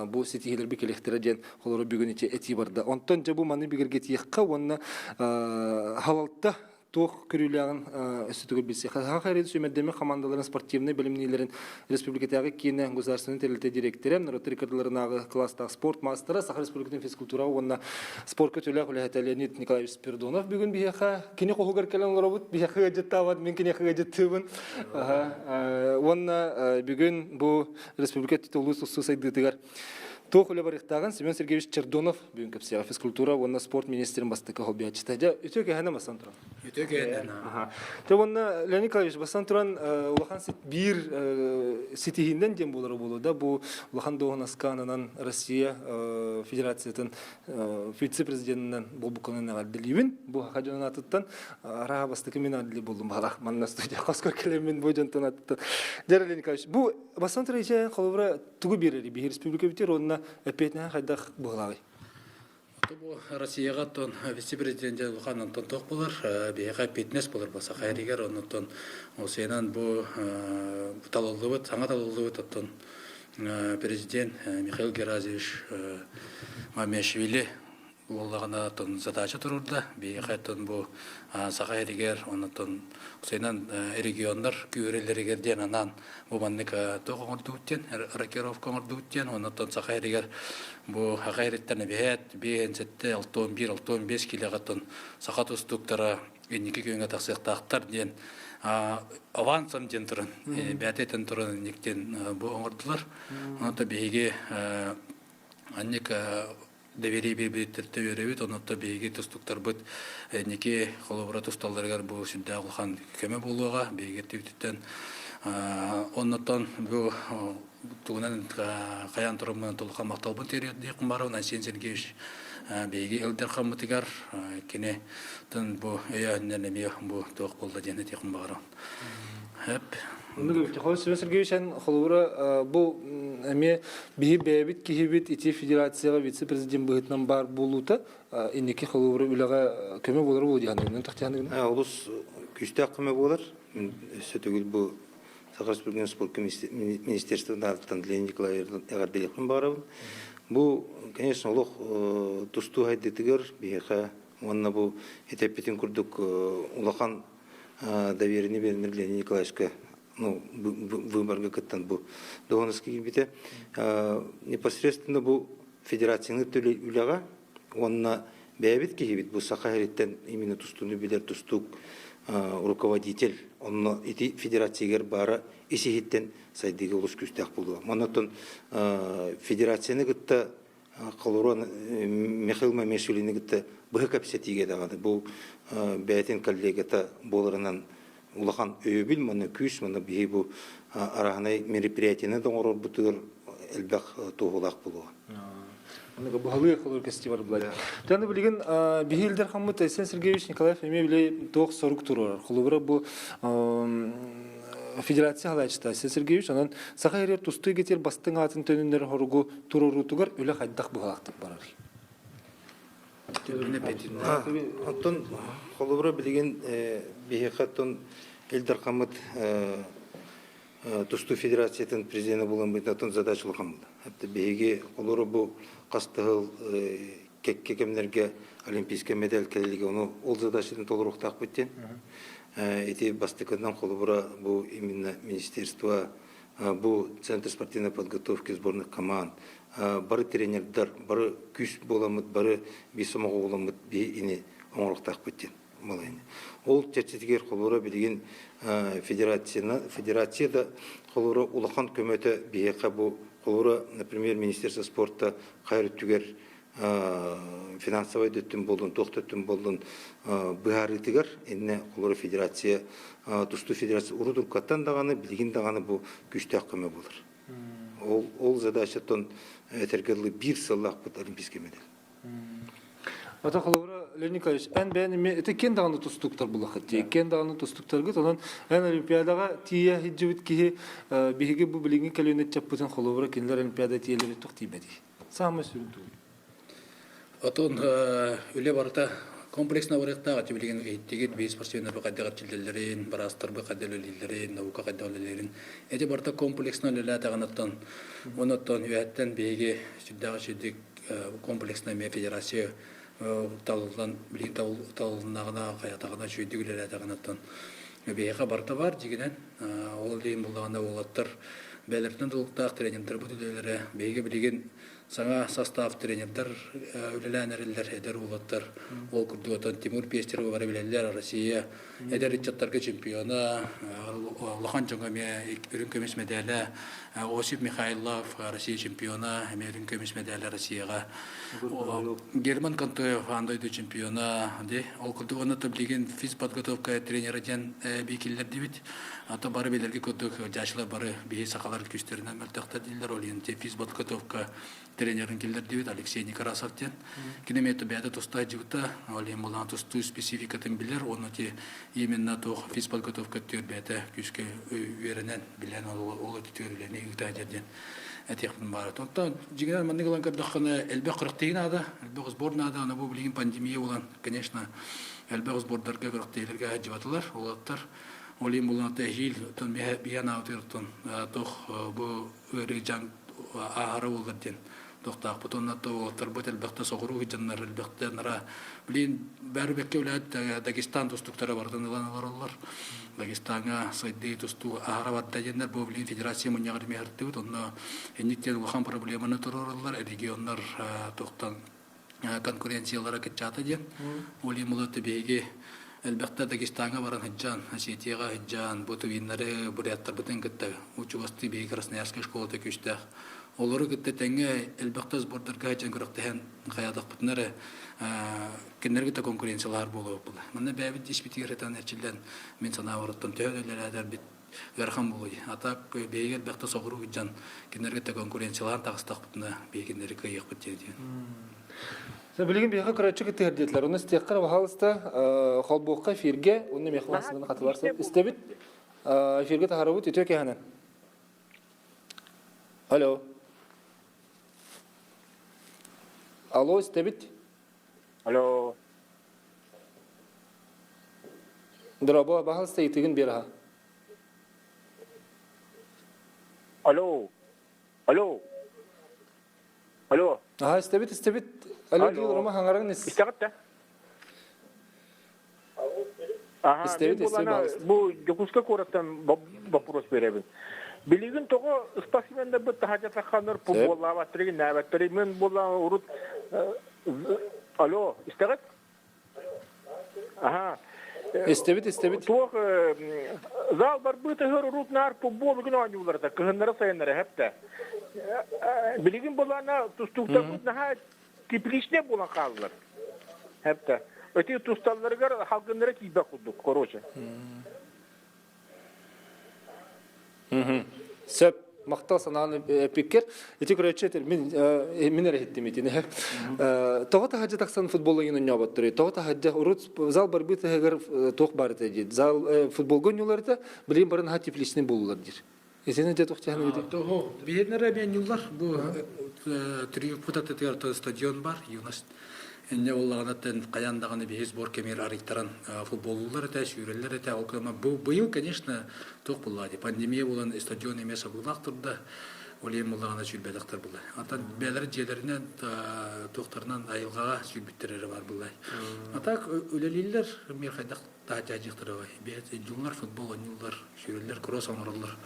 бу ситиһиилэрбит кэлиэхтэрэ диэн холоро бүгүн ити этии барда. Онтон дьэ бу маны бигэргэтиэххэ уонна халалта туох көрүүлээҕин өссө төгүл билсиэххэ. Саха Сирин сүүмэрдэммит хамаандаларын спортивнай бэлэмниилэрин республикатааҕы киинэ государственнай тэрилтэ дириэктэрэ, норуоттар ыккардыларынааҕы кылаастаах спорт маастара, Саха Республикатын физкультураҕа уонна спорка төлөөх үлэһитэ Леонид Николаевич Спиридонов бүгүн биһиэхэ кини хоһугар кэлэн олоробут, биһиэхэ ыалдьыттаабат, мин киниэхэ ыалдьыттыыбын. Уонна бүгүн бу республика тутулуу тустуу сайдыытыгар Туох үлэ барыахтааҕын Семен Сергеевич Чердонов бүгүн кэпсиэҕэ физкультура уонна спорт министрин бастакы холбуйааччыта. Дьэ, үтүө кэһэнэ бастан туран. Үтүө кэһэнэ. Дьэ, уонна Леонид Николаевич бастан туран улахан биир ситиһиинэн диэн буолара буолуо да бу улахан дуоһунаска ананан Россия Федерациятын вице-президенинэн буолбуккунан эҕэрдэлиибин. Бу саха дьонун аатыттан арааһа бастакы мин аадли буоллум баҕалаах манна студия хоско кэлэммин бу дьонтон аатыттан. Дьэ, Леонид Николаевич, бу бастан туран холобура тугу биэрэрий биһи республикабытыгар уонна эппиэтинэһэ хайдах быһылааҕый? Бу Россияҕа оттон вице-президент улахан онтон туох буолар, биһиэхэ эппиэтинэс буолар бу Саха сиригэр, оннуттан осенан бу талыллыбыт, саҥа талыллыбыт оттон президент Михаил Геразевич Мамиашвили буоллаҕына оттон задача туруорда. Биһиэхэ оттон бу Саха сиригэр, оннуттан осенан регионнар күүһүрэллэригэр диэн анаан бу маннык туох оҥордубут диэн, рокировка оҥордубут диэн, оннуттан Саха сиригэр бу Саха сириттэн эбиһээт 57, 61, 65 киилэҕэ оттон саха тустууктара инники күөҥҥэ тахсыахтаахтар диэн авансом диэн туран, бэйэтэ туран инник диэн бу оҥордулар. Онон биһиги анник доверие биэрбиттэртэ үөрэбит, онон биһиги тустуктарбыт инники холобура тусталларыгар бу сүрдээх улахан көмө буолуоҕа биһиги өттүбүтүттэн. Оннуттан бу тугунан хайаан тураммынан толуха махталбын тириэрдиэхпин баарабын Айсен Сергеевич биһиги Ил Дархаммытыгар кини тын бу өйөөннөн эмиэ бу туох буолла диэн этиэхпин баҕарабын. Хэп. Оннук Семен Сергеевич эн холобура бу эмиэ биһи бэйэбит киһибит ити федерацияҕа вице-президент быһыытынан баар буолуута инники холобура үлэҕэ көмө буолар буолуо диэн тахтыһаныгын? Олус күүстээх көмө буолар. Өссө төгүл бу Саха Республикатын спорка министерствотын аатыттан Леонид Николаевич эҕэрдэлиэхпин баҕарабын. Бу, конечно, олох тустуу хайдытыгар биһиэхэ уонна бу этэппитин курдук улахан довериени беринер Леонид Николаевичка ну, выборга кыттан бу дуоһунаска киирбитэ. Непосредственно бу федерацияны үлэҕэ уонна бэйэбит киһибит бу Саха сириттэн именно тустууну билэр тустуук руководитель онно ити федерациягар баара ис иһиттэн сайдыыга олус күүстээх буолуо. Оннотон федерацияны кытта холоруон Михаил Мамешвилини кытта быһа кэпсэтиигэ даҕаны бу бэйэтин коллегата буоларынан улахан өйөбүл манна күүс манна биһи бу араһынай мероприятиены да оҥорорбутугар элбэх туоһулаах буолуоҕа. Аныгы баһылык холор фестиваль булар. Таны билигин биһи Илдер хаммыт Айсен Сергеевич Николаев эмиэ били туох сорук туруорар. Холобура бу федерация халаачыта Айсен Сергеевич онон Саха эрэр тустуу гетер бастыҥ аатын төнүннэр хоругу туруоруутугар үлэ хайдах быһалаахтык барар? Оттон холобура билигин биһиэхэ оттон Ил Дархаммыт тустуу федерациятын президенэ буолан быһыытынан задача улахан буолла. Биһиги олору бу хас да сыл кэккэ кэмнэргэ олимпийскай медаль кэлэлигэ ону ол задачатын толоруохтаахпыт диэн. Ити бастакынан холобура бу именно министерство бу Центр спортивной подготовки сборных команд бары тренердэр бары күүс буоламмыт бары биир сомоҕо буоламмыт биһи ини оҥоруохтаахпыт диэн малайны. Ол чэрчитигэр холобура билигин федерацияны федерация да холобура улахан көмөтө биһиэхэ бу холобура например министерство спорта хайыр өттүгэр финансовай да өттүн буоллун туох да өттүн буоллун быһаарыытыгар иннэ холобура федерация тустуу федерация урут уруккаттан даҕаны билигин даҕаны бу күүстээх көмө буолар. Ол ол задачаттан этэргэ дылы биир сыллаахпыт олимпийскай медаль. Ата холобура, Леонид Николаевич, эн бэйэн эмиэ ити киэн даҕаны тустууктар буллаххыт дии. Киэн даҕаны тустууктаргыт. Онон эн Олимпиадаҕа тиийэ сылдьыбыт киһи биһиги бу билиҥҥи көлүөнэ ыччаппытын холобура кинилэр Олимпиада тиийэллэрэ туох тиийбэтий? Саамай сүрүн тугуй? Отон үлэ барыта комплексно барыахтаах ити билигин иһиттигит биир спортсменнар хайдах эрчиллэллэрин, быраастар хайдах үлэлииллэрин, наука хайдах үлэлиирин. Ити барыта комплексно үлэлээтэҕин оттон онон үөһэттэн биһиги сүрдээх үчүгдүк комплексно эмиэ федерация Талыллан билигин талылыннаҕына хайатаҕына үчүгэйдик үлэлээтэҕинэ оттон биһиэхэ барыта баар дьигинэн ол иһин буллаҕына уолаттар бэйэлэриттэн тутулуктаах тренердэрбит үлэлэрэ биһиги билигин саҥа состав тренердэр үлэлээн эрэллэр эдэр уолаттар ол курдук оттон Тимур Пестерова бары билэллэр Россия эдэр ыччаттарга чемпиона улахан дьоҥҥо эмиэ үрүҥ көмүс мэдээлэ Осип Михайлов Россия чемпиона эмиэ үрүҥ көмүс мэдээлэ Россияҕа Герман Контоев аан дойду чемпиона ди ол курдук уонна билигин физподготовка тренера диэн киллэрдибит а то бары билэрги курдук дьаачылар бары биһи сахалар күүстэринэн мөлтөхтөр дииллэр ол иһин физподготовка тренерин киллэрдибит Алексей Некрасов диэн. Кини эмиэ бэйэтэ туста сылдьыбыта, ол иһин булан тустуу спецификатын билэр, уонна ти именно туох физподготовка өттүгэр бэйэтэ күүскэ үөрэнэн, билэн ол өттүгэр үлэни ыыта сылдьар диэн этиэхпин баара. Онтон дьиҥинэн маннык ылан көрдөххүнэ элбэх күрэхтэһии наада, элбэх сбор наада, аны бу билигин пандемия буолан, конечно, элбэх сбордарга күрэхтэһиилэргэ сылдьыбатылар, уолаттар. Ол иһин булан эһиил биһиэн аабытыгар туох бу ыарыы дьаҥ ааһара буоллар диэн тохтоохпут уонна уолаттарбыт элбэхтэ соҕуруу дьоннор элбэхтэ нара блин бары бэккэ үлэһит Дагестан тустуктара барытын ылан олороллор Дагестаҥҥа сайдыы тустуу аһара барда диэннэр бу блин федерация мунньаҕар эмиэ ырыттыбыт онно инник диэн улахан проблеманы туруораллар регионнар туохтан конкуренциялара кыччаата диэн ол иһин булат биһиги элбэхтэ Дагестаҥҥа баран сылдьан Осетияҕа сылдьан бу тувиннары буряттарбытын кытта учугастыы биһиги Красноярскай школата күүстээх олору кытта тэҥҥэ элбэхтэ сбордарга сылдьан күрэхтэһэн хайаатахпытына эрэ кинилэргэ да конкуренциялаһар буолуохпут манна бэйэбит испитигэр ытан эрчиллэн мин санаабар оттон төһө да үлэлээтэрбит ыарахан буолуой. А так биһиги элбэхтэ соҕуруу сылдьан кинилэргэ да конкуренциялаан таҕыстахпытына биһиги кинилэри кыайыахпыт диэн. Билигин биһиэхэ көрөөччү кыттыһар диэтилэр. Онно истиэххэ баһаалыста холбуохха эфиргэ уонна миэхэ массыынаны хатылар истэбит. Эфиргэ таһарабыт үтүө киэһэнэн. Алло. Алло, истэбит. Алло. Дорообо, баһаалыста ыйытыгын биэр аха. Алло. Алло. Алло. Аха, истэбит, истэбит. Алло, диил Рома хаҥараҥ ис. Истэҕит да? Аха, Истэбит, мен истэбит, булана баһаалыста. бу Дьокуускай куораттан вопрос беребин. Билигин тоҕо спортсменнарбыт таһырдьа тахханнар футболлаабаттары, нээбэттери мен буоллаҕа урут алло, истэҕит? Аха. Истэбит, истэбит. Туох зал барбыытыгар урут наар футбол күн оонньууларда кыһыннары сайыннары хэптэ. Билигин булана тустууктарбыт наһаа тепличнэй буолан хааллылар. Хэптэ. Эти тусталларыгар халгыннара тиийбэт курдук, короче. Сөп. Махтал санааны эппиккэр. Ити көрөөччү этэр, мин мин эрэ иһиттим итини. Тоҕо таһырдьа тахсан футбол ойун ойнооботторуй? Тоҕо таһырдьа урут зал барбыт таһыгар туох бар этэ диир. Зал футболга ойнуулар этэ, билигин бары наһаа тепличный буоллулар диир. Итини дьэ туох дьаһан эбитий? Того биһиэннэрэ эмиэ ньуллар. Бу Триумф атытыгар стадион бар, юность. Инньэ буоллаҕына хайаан даҕаны биһи сбор кэмигэр арыйтаран футболлуулар этэ, сүүрэллэр этэ. Ол гынан бу быйыл, конечно, туох буолла дии, пандемия буолан стадион эмиэ сабыылаах турда. Ол иһин буоллаҕына сүүрбэтэхтэр буолла. Антон бэйэлэрэ дьиэлэринэн туохтарынан айылҕаҕа сүүрбүттэр эрэ бар буолла. А так үлэлииллэр, мир хайдах таһырдьа дьиэхтэрэ дьуллар футбол оонньууллар, сүүрэллэр, кросс оҥороллор.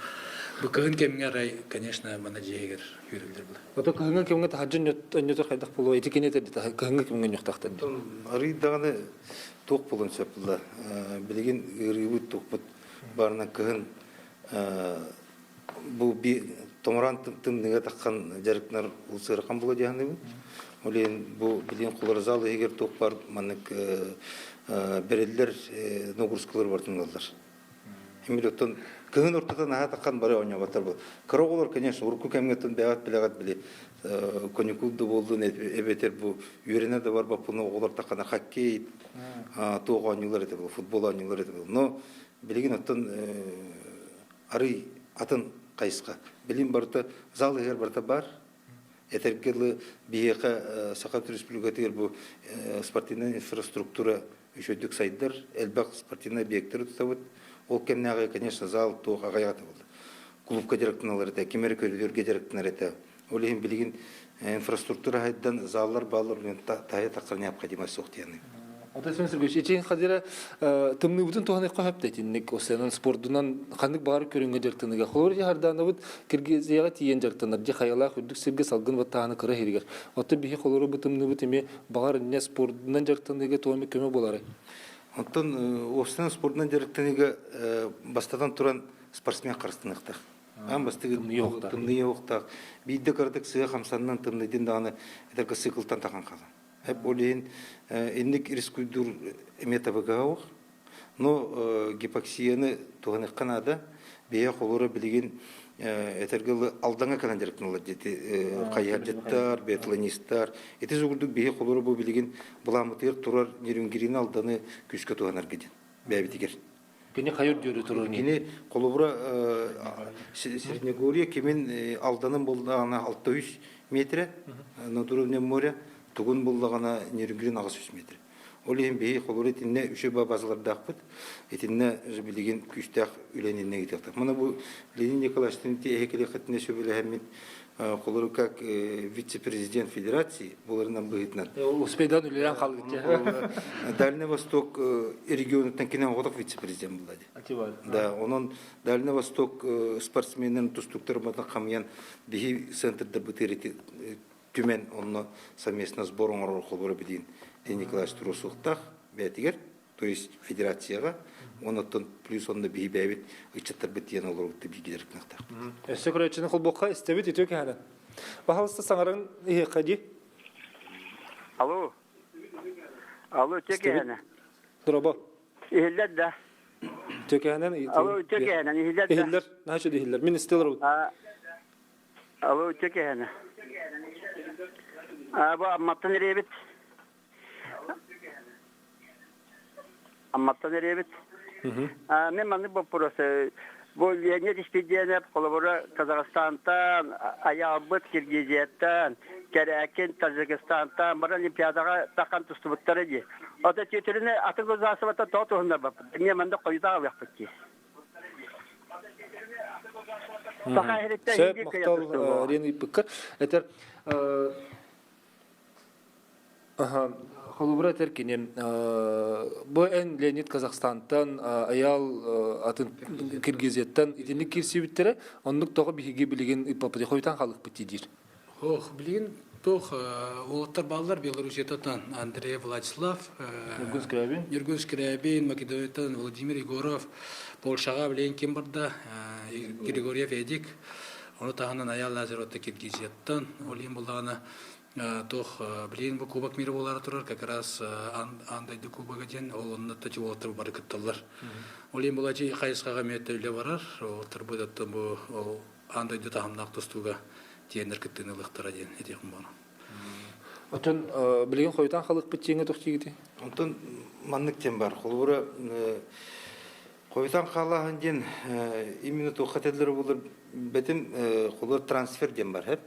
Бу кыһын кэмҥэ арай, конечно, мана дьиэгэр сүүрэллэр була. Ото кыһыҥҥы кэмҥэ таһырдьа өнньөтөр хайдах буолуо? Ити кини этэрди кыһыҥҥы кэмҥэ өнньөхтөхтөр дии. Арый даҕаны туох буолуон сөп буолла. Билигин ыарыыбыт туохпут барынан кыһын бу томороон тымныыга таххан дьарыктанар улсыарахан буолуо дии саныыбын. Ол иһин бу билигин Куларзал иһигэр туох баар маннык бэриллэр нагрузкалар барытын ылаллар. Эмил оттон кыһын ортото наһаа таххан бары оонньооботтор бу. Кыра оҕолор, конечно, урукку кэмҥэ оттон бэйэҕит билэҕит били коньюкул да буоллун эбэтэр бу үөрэнэ да барбаппын оҕолор таххана хоккей туох оонньуулар этэ был футбол оонньуулар этэ был. Но билигин оттон арый атын хайысха. Билим барыта зал иһигэр барыта бар. Этэргэ дылы биһиэхэ Саха Республикатыгар бу спортивнай инфраструктура үчүгэйдик сайдар, элбэх спортивнай объектары тутабыт. Ол кэмнээҕи, конечно, зал туох аҕыйаҕа буолла. Клубка дьарыктаналар этэ, ким эрэ көрүдүөргэ дьарыктанар этэ. Ол иһин билигин Инфраструктура хайдан заллар бааллар таһы тахсар необходимость суох диэн. Ата Семен Сергеевич, итин хадира тымныыбытын туһаныахха сөп да итинник осенан спордунан ханнык баҕар көрүҥҥэ дьарыктаныга. Холобур дьаһардаанабыт Киргизияҕа тиийэн дьарыктанар дьэ хайалаах үрдүк сиргэ салгын баттааһына кыра иһиригэр. Оттон биһи холору бу тымныыбыт эмиэ баҕар инньэ спордунан дьарыктаныыга туох эмэ көмө буоларай? Оттон уопсайынан спордунан дьарыктаныыга бастатан туран спортсмен харыстаныахтаах. Аан бастакы тымныы уохтаах. Биирдэ кыратык сыа хамсаннан тымныйдын даҕаны этэргэ сыыкылтан тахан хаалан. Эп ол иһин инник рискуйдуур эмиэ табыгаһа уох. Но гипоксияны туһаныахха наада. Бэйэ холура билигин этэргэ ылы алдаҥа кэлэн дьарыктаналлар диэти хайыһардьыттар, биатлонистар. Ити сугурдук биһи холура бу билигин былааммытыгар турар Нерюнгрины алданы күүскэ туһанарга диэн бэйэбитигэр. Кини хайыр диэри турар Кини холобура Среднегорье кимин Алданын буллаҕына 600 метрэ, над уровнем моря, тугун буллаҕына Нерюнгрин 800 метрэ. Ол иһин биһи холобура итиннэ үчүгэй базалардаахпыт. Итиннэ билигин күүстээх үлэни иннэ ыытыахтаах. Мана бу Ленин Николаевичтын эһи сөбүлэһэммит холобура как вице-президент федерации буоларынан быһыытынан. Успейдан үлэлээн хаалбыт. Дальний Восток регионуттан кинен оҕотох вице-президент буолла ди. Да, онон Дальний Восток спортсменын тустуктарыматын хамыйан биһи центрда бытыр түмэн онно совместно сбор оҥорор холборо билин Леонид Николаевич туруорсуохтаах бэйэтигэр то есть федерацияҕа оннуттан плюс онно биһи бэйэбит ыччаттарбыт диэн олорбут бииргэлэр кынахтаахпыт. Өссө көрөөччүнү холбуохха истэбит үтүө кэһэнэ. Баһалыста саҥаран иһиэххэ дии. Алло. Алло, үтүө кэһэнэ. Дороба. Иһиллэр да. Үтүө кэһэнэн. Алло, үтүө кэһэнэн иһиллэр да. Иһиллэр, наһаа үчүгэй иһиллэр. Мин истэ олоробут. Алло, үтүө кэһэнэ. А, бу Амматтан ириэбит. Амматтан эриэбит. Мен маннык боппуруос бу Леонид Испирдиэнэп холобура Казахстантан, Аялбыт Киргизияттан, Кэрээкин Таджикистантан бары Олимпиадаҕа тахан тустубуттара дии. Ото түөтүрүнэ атын государствоттан тоҕо туһуннарбаппыт. Эмиэ манна хойутаа алыахпыт дии. Саха иһириттэн Сөп, махтал Рен ыйпыккар. Этер Холобура этэр кини бу эн Леонид Казахстантан, Аял атын Киргизияттан итинник киирсибиттэрэ, оннук тоҕо биһиги билигин ыппаппыт, хойутаан хаалыкпыт диир. Ох, билигин туох уолаттар бааллар Белоруссиятан Андрей Владислав, Ньургун Скрябин, Ньургун Скрябин, Македонияттан Владимир Егоров, Польшаҕа билигин ким барда, Григорьев Эдик, ону таһынан Аял Лазаревта Киргизияттан, ол иһин буллаҕына туох билигин бу кубок мира буолаары турар как раз аан дойду кубога диэн ол онно уолаттар бары кытталлар ол иһин булачы хайысхаҕа эмиэ үлэ барар уолаттарбыт оттон бу ол аан дойду таһымнаах тустууга тиэннэр кыттыыны ылыахтара диэн этиэхпин баҕарабын. Оттон билигин хойутаан халыкпыт тиэҥҥэ туох диигитий? Онтон маннык диэн бар. Холобура хойутаан хаалааһын диэн именно туохха этэллэрэ буолар бэтим холобура трансфер диэн бар хэп.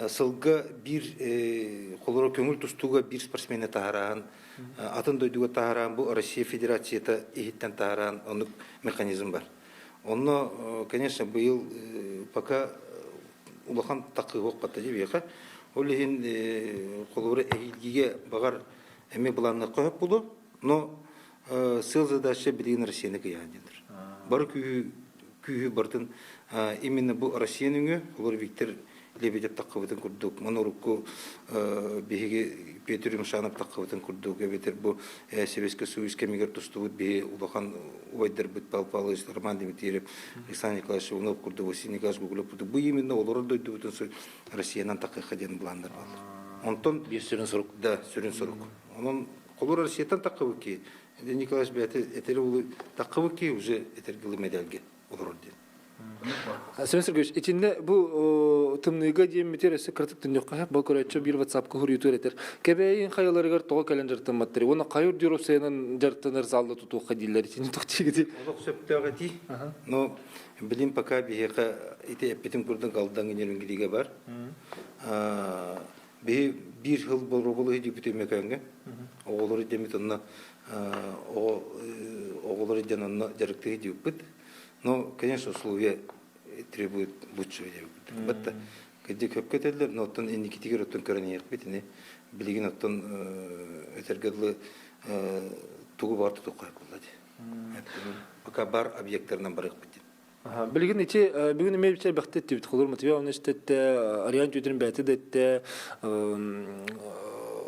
Сылга биир холобура көҥүл тустууга биир спортсмены таһараан атын дойдуга таһараан бу Россия Федерацията иһиттэн таһараан оннук механизм бар. Онно, конечно, быйыл пока улахан такыһуох батта дии Ол иһин холобура эһиилгигэ баҕар эмиэ былаанныахха сөп буолуо, но сыл задача билигин Россияны кыйаан диэнтэр. Бары күүһү күүһү барытын именно бу Россия нөҥүө, олор Виктор Лебедев таххыбытын курдук, маны урукку биһиги Петр Юмшанов таххыбытын курдук, эбэтэр бу Советский Союз кэмигэр тустубут биһи улахан убайдарбыт Павел Павлович, Роман Дмитриев, Александр Николаевич Иванов курдук, Василий Николаевич Гугулев курдук, бу именно олорор дойдубутун Россиянан такыха диэн планнар бааллар. Онтон биир сүрүн сорук. Да, сүрүн сорук. Онон холур Россияттан таккыбыт ки, Николаевич бэйэтэ этери улу таккыбыт ки уже этергылы медальге олорор диэн. Семен Сергеевич, итиннэ бу тымныыга диэммитигэр өссө кыратык түннүөххэ бу көрөөччү биир WhatsApp-ка хуруйтуур этэр. Кэбээйин хайаларыгар тоҕо кэлэн дьарыктамматтар уонна хайыр дюрупсайынан дьарыктанар залла тутуохха дииллэр итини туох диигитий? Олох сөптөөх этии. Но билим пока биһиэхэ ити эппитим курдук Алдаҥ Нерюнгригэ бар. Биһи биир сыл боруобалыы дьиппит Өймөкөөҥҥө. Оҕолору дэммит онно оҕолору дьон онно дьарыктыы дьиппит. Но, конечно, условия требуют лучшего. Бытта. Кырдьык хөпкө этэллэр, но оттон инникитигэр оттон көрөн иһиэхпит ини. Билигин оттон этэргэ дылы тугу баар тутуохха буолла дии. Пока бар объекттарынан барыахпыт диэн. Билигин ити бүгүн эмиэ бичэр бэхтэ эттибит. Холур Матвей Иванович эттэ, Ариан Тютрин бэйэтэ да эттэ.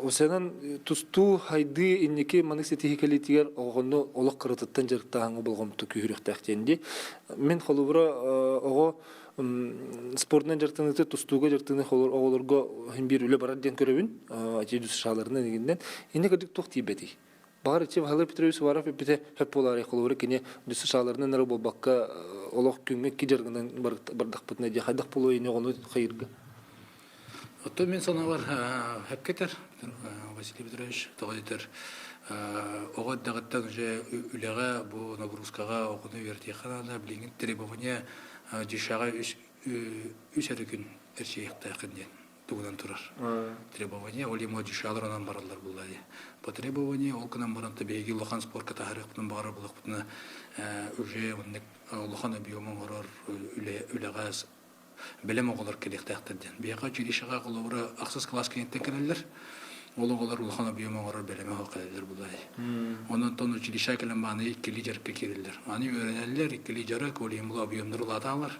Осенан тустуу хайды инники маннык ситиһи кэлиитигэр оҕону олох кыратыттан дьарыктааһыҥҥа болҕомто күүһүрүөхтээх диэн дии. Мин холобура оҕо спордунан дьарыктаныыта тустууга дьарыктаныы оҕолорго иһин биир үлэ барар диэн көрөбүн. Ити дюсшаларынан игиннэн. Инне кырдьык туох тиийбэтий? Баҕар ити Василий Петрович Уваров эппитэ сөп буолаарай холобура кини дюсшаларынан эрэ буолбакка олох күҥҥэ икки дьарыгынан бардахпытына дии хайдах буолуой ини оҕону хайырга? Оттон мин санаабар сөпкө этэр Василий Петрович тоҕо диэтэр оҕо эрдэҕиттэн уже үлэҕэ бу нагрузкаҕа оҕону үөрэтиэххэ наада билиҥҥи требование дюшаҕа үс үс эрэ күн эрчийиэхтээххин диэн тугунан турар требование ол ему дюшалар онон бараллар булла дии по требованию ол гынан баран биһиги улахан спорка таһаарыахпытын баҕарар булахпытына уже оннук улахан объем оҥорор үлэҕэ бэлэм оҕолор кэлиэхтээхтэр диэн. Биһиэхэ училищеҕа холобура ахсыс кылаас кэнниттэн кэлэллэр. Ол оҕолор улахан объем оҥорор бэлэмэ суох кэлэллэр булай. Онон училищеҕа кэлэн бааны иккилии дьарыкка киирэллэр. Аны үөрэнэллэр, иккилии дьарык, ол иһин була объемнар улаатаалар.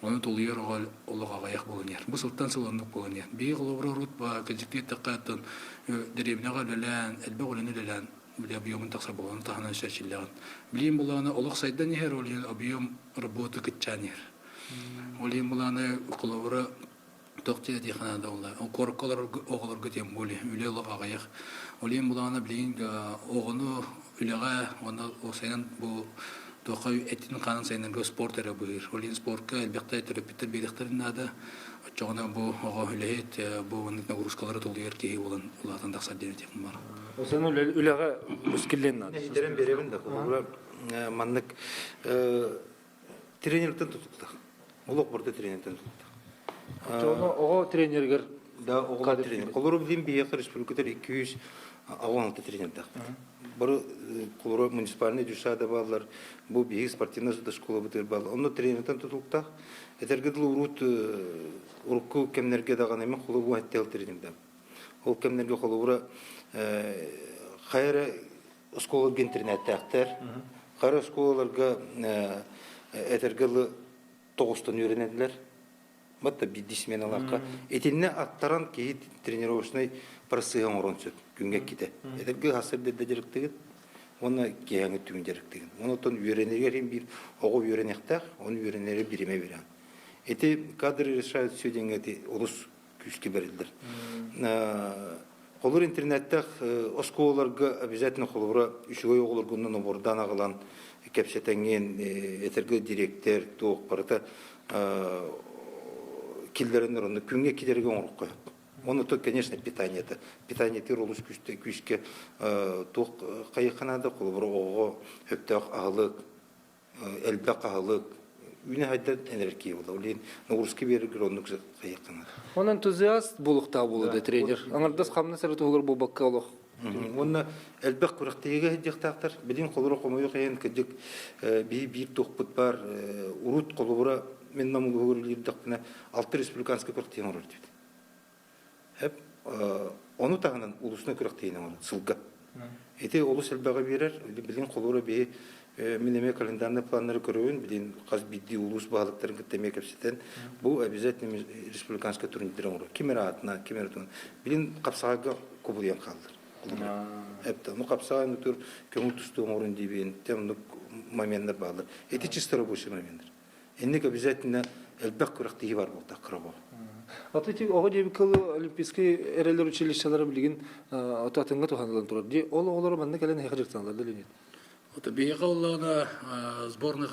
Ону тулуйар оҕо олох аҕыйах буолан иһэр. Бу сылтан сыл оннук буолан иһэр. Биһиги холобура урут кэлдьиктии эттэххэ, оттон дэриэбинэҕэ үлэлээн, элбэх үлэни үлэлээн, били объемун тахсар буолан таһынан өссө эрчиллэҕин. Билиим булаана олох сайдан иһэр, ол иһин объем работы кыччаан иһэр. Ол иһин былааны холобура туох диэн этиэххэ наада буолла. Куоракка олорор оҕолорго тем более үлэ олох аҕыйах. Ол иһин былаана билигин оҕону үлэҕэ уонна уопсайынан бу туохха этин-хаанын сайыннарга спорт эрэ быһыыр. Ол иһин спортка элбэхтэ төрөппүттэр биэриэхтэрин наада. Оччоҕуна бу оҕо үлэһит, бу маннык нагрузкалары тулуйар киһи буолан улаатан тахсар диэн этиэхпин баар. Осону үлэҕэ мускиллен наада. Ситэрэн биэрэбин да холобура маннык тренертэн тутулуктаах. Олох барыта тренертэн тутулуктаах. Оччоҕуна оҕо тренеригэр Да, оҕолор тренер. Холору билим биһиэхэ республикатар 216 тренердаахпыт. Бары холору муниципальный дюшада бааллар, бу биһиги спортивная школабытыгар бааллар. Онно тренертэн тутулуктаах. Этэргэ дылы урут урукку кэмнэргэ даҕаны мен холобу эттэл тренердам. Ол кэмнэргэ холобура хайа эрэ оскуолаларга интернеттээхтэр. Хара оскуолаларга этэргэ дылы тоҕустан үөрэнэллэр. Батта биирдии сменалаахха. Итиннэ аттаран киһи тренировочнай процессы оҥорон сөп күҥҥэ иккитэ. Этэргэ хасыр да дьарыктыгын уонна киэһэҥҥи түҥ дьарыктыгын. Онон үөрэнэригэр иһин биир оҕо үөрэниэхтээх, оны үөрэнэри биримэ бирээн. Ити кадры решают все диэҥҥэ ити олус күүскэ бэриллэр. Холобур интернеттэх оскуолаларга обязательно холобура үчүгэй оҕолоргунан обордаан аҕалан кэпсэтэҥҥин этэргэ дириэктэр туох барыта киллэрэн онно күҥҥэ килэргэ оҥороххо сөп. Оны то, конечно, питание это. Питание тир олус күүсте күүскэ туох хайыхха наада холобура оҕоҕо сөптөөх аһылык элбэх аһылык үүнэ хайдан энергия була. Ол иһин нагрузка биэрэргэр оннук хайыаххына. Он энтузиаст буолуохтаах буолуо да тренер. Аҥардас хамнас эрэ туһугар буолбакка олох. Уонна элбэх күрэхтэһиигэ сылдьыахтаахтар. Билин холоро хомойуох иһин кырдьык биһи биир туохпут баар урут холобура мин Нам улууһугар үлэлиирдэхпинэ алта республиканскай күрэхтэһии оҥорор этибит. Эп ону таһынан улуусна күрэхтэһиини оҥорор сылга. Ити олус элбэҕи биэрэр. Билин холуура биһи мин эмиэ календарный планнары көрөбүн. Билин хас биирдии улуус баһылыктарын кытта эмиэ кэпсэтэн бу обязательно республиканскай турнирдары оҥорор. Ким эрэ аатына, ким эрэ туһунан. Билин хапсаҕайга кубулуйан хааллар. Эптэ, ну хапсаҕай нутур көҥүл тустуу оҥорун диибин, оннук моменнар бааллар. Ити чисто рабочий моменнар. Инник обязательно элбэх күрэхтэһии бар буолтах кыра Аты ити оҕо диэбит кылы Олимпийскай эрэллэр училищелара билигин ото атыҥҥа туһаныллан турар. Ди ол оҕолоро манна кэлэн эһиэхэ дьарыктаналлар да Леонид? Ото биһиэхэ оллоҕуна сборная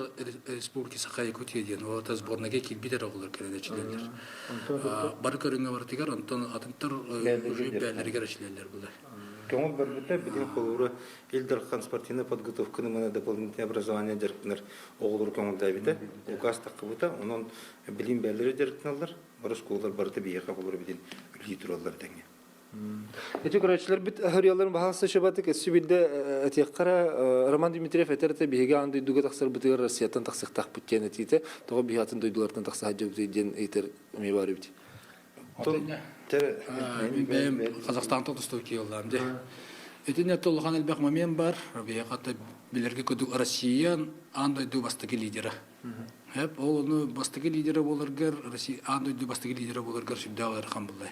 Республики Саха-Якутия диэн ол сборнайга киирбит эрэ оҕолор кэлэн эчилэллэр. Бары көрүҥҥэ барытыгар онтон атыттар уже бээлэригэр эчилэллэр булар. Көҥүл барбыта билин холуура Ил Дархан спортивная подготовканы мана дополнительное образование дьарыктанар оҕолору көҥүллээбитэ, указ таххыбыта. Онон билим бээлэрэ дьарыктаналлар, бары оскуолалар барыта биһиэхэ оҕолору билин үлэлии тураллар тэҥҥэ. Ити көрөөччүлэрбит аһырыаларын баһаалыста шыбатык өссө биирдэ этиэххэ Роман Дмитриев этэр этэ биһиги аан дойдуга тахсарбытыгар Россияттан тахсыахтаахпыт диэн этиитэ тоҕо биһи атын дойдулартан тахса сылдьабытый диэн ыйытар эмиэ баар эбит. Бэйэм Казахстантан тустуу киһи де. Итиннэ улахан элбэх момент бар. Биһиэхэ билэргэ курдук Россия аан дойду бастакы лидера. Хеп ол ону бастакы лидера буоларгар Россия аан дойду бастакы лидера буоларгар сүрдээх ыарахан буллай.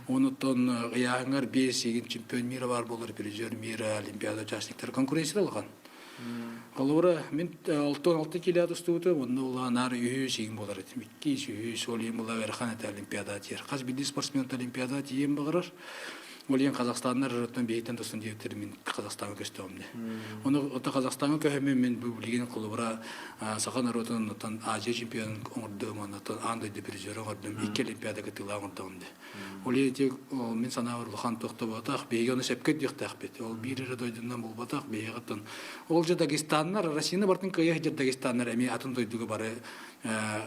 Онуттан ыйааһыҥар биэс игин чемпион мира бар буолар, призер мира, олимпиада участниктар конкуренция улахан. Холобура, мин 66 кило тустубутум, онно улаанаар үһүс игин буолар этим. Иккис, үһүс, ол иһин була ыарахан этэ олимпиада тиэр. Хас биирдии спортсмен олимпиада тиийэн баҕарар. Ол иһин Казахстаннар оттон биһиттэн тустан диэбиттэр мин Казахстаҥҥа көстөҕүм дии. Ону ото Казахстаҥҥа көһөммүн мин бу билигин холобура саха норуотун оттон Азия чемпионун оҥордум, онтон аан дойду призеры оҥордум, икки олимпиада кыттыылаах оҥордоҕум дии. Ол иһин ити мин санаабар улахан туох да буолбатах, биһиги ону сөпкө өйдүөхтээхпит. Ол биир эрэ дойдунан буолбатах, биһиги оттон ол же Дагестаннар, Россияны бартын кыайа сылдьар Дагестаннар эмиэ атын дойдуга бары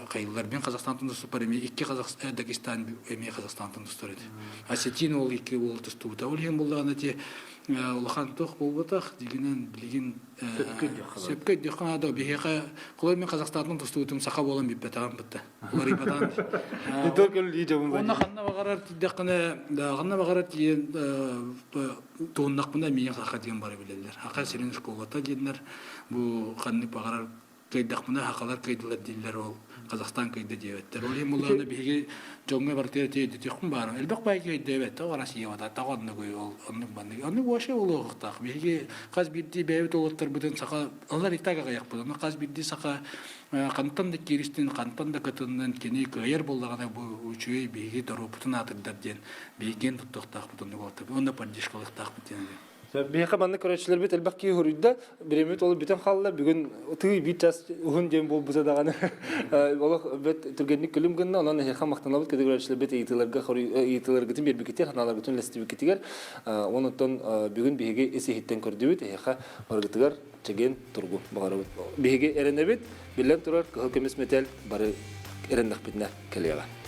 хайыллар. Мин Казахстантан туступпар эмиэ икки Дагестан эмиэ Казахстантан тустар этэ. Осетин ол икки уол тустубута. Ол иһин буллаҕына ити улахан туох буолбатах, дигинэн билигин сөпкө өйдүөххэ наада. Биһиэхэ холой мен Казахстантан тустубутум саха буолан бүппэтэҕим бытта. Уларыйбатаҕым. Онно ханна баҕарар тиийдэххинэ, ханна баҕарар тиийэн туһуннахпына миигин саха диэн бары билэллэр. Саха сирин школата диэннэр бу ханнык баҕарар кыайдахпына хахалар кыайдылар дииллэр ол Казахстан кыайда диэбэттэр. Ол иһин буллаҕына биһиги дьоҥҥо барытыгар тиийдитиэхпин баарым. Элбэх баай кыайдыбэт, тоҕо Россия тоҕо оннугуй ол оннук маннык. Оннук вообще буолуохтаах. Биһиги хас биирдии бэйэбит уолаттарбытын саха алар и так аҕыйахпыт. Ону хас биирдии саха хантан да кииристин, хантан да кытыннын кини кыайар буоллаҕына бу үчүгэй биһиги доруоппутун аатырдар диэн биһиги туттуохтаахпыт оннук уолаттар. Онно поддержкалыахтаахпыт диэн. Биһиэхэ маннык көрөөччүлэрбит элбэх киһи хоруйда. Бириэмэбит ол бүтэн хаалла. Бүгүн тыы биир час уһун диэн буолбута даҕаны. Олох бэт түргэнник күлүм гынна. Онон эһиэхэ махтанабыт көрөөччүлэрбит ыйытыыларга ыйытыыларгытын биэрбиккитигэр, санааларгытын үллэстибиккитигэр. Онон бүгүн биһиги ис иһиттэн көрдүбүт. Эһиэхэ барыгытыгар чэгиэн туругу баҕарабыт. Биһиги эрэнэбит. Биллэн турар, кыһыл көмүс мэтээл бары эрэннэхпитинэ кэлиэҕэ.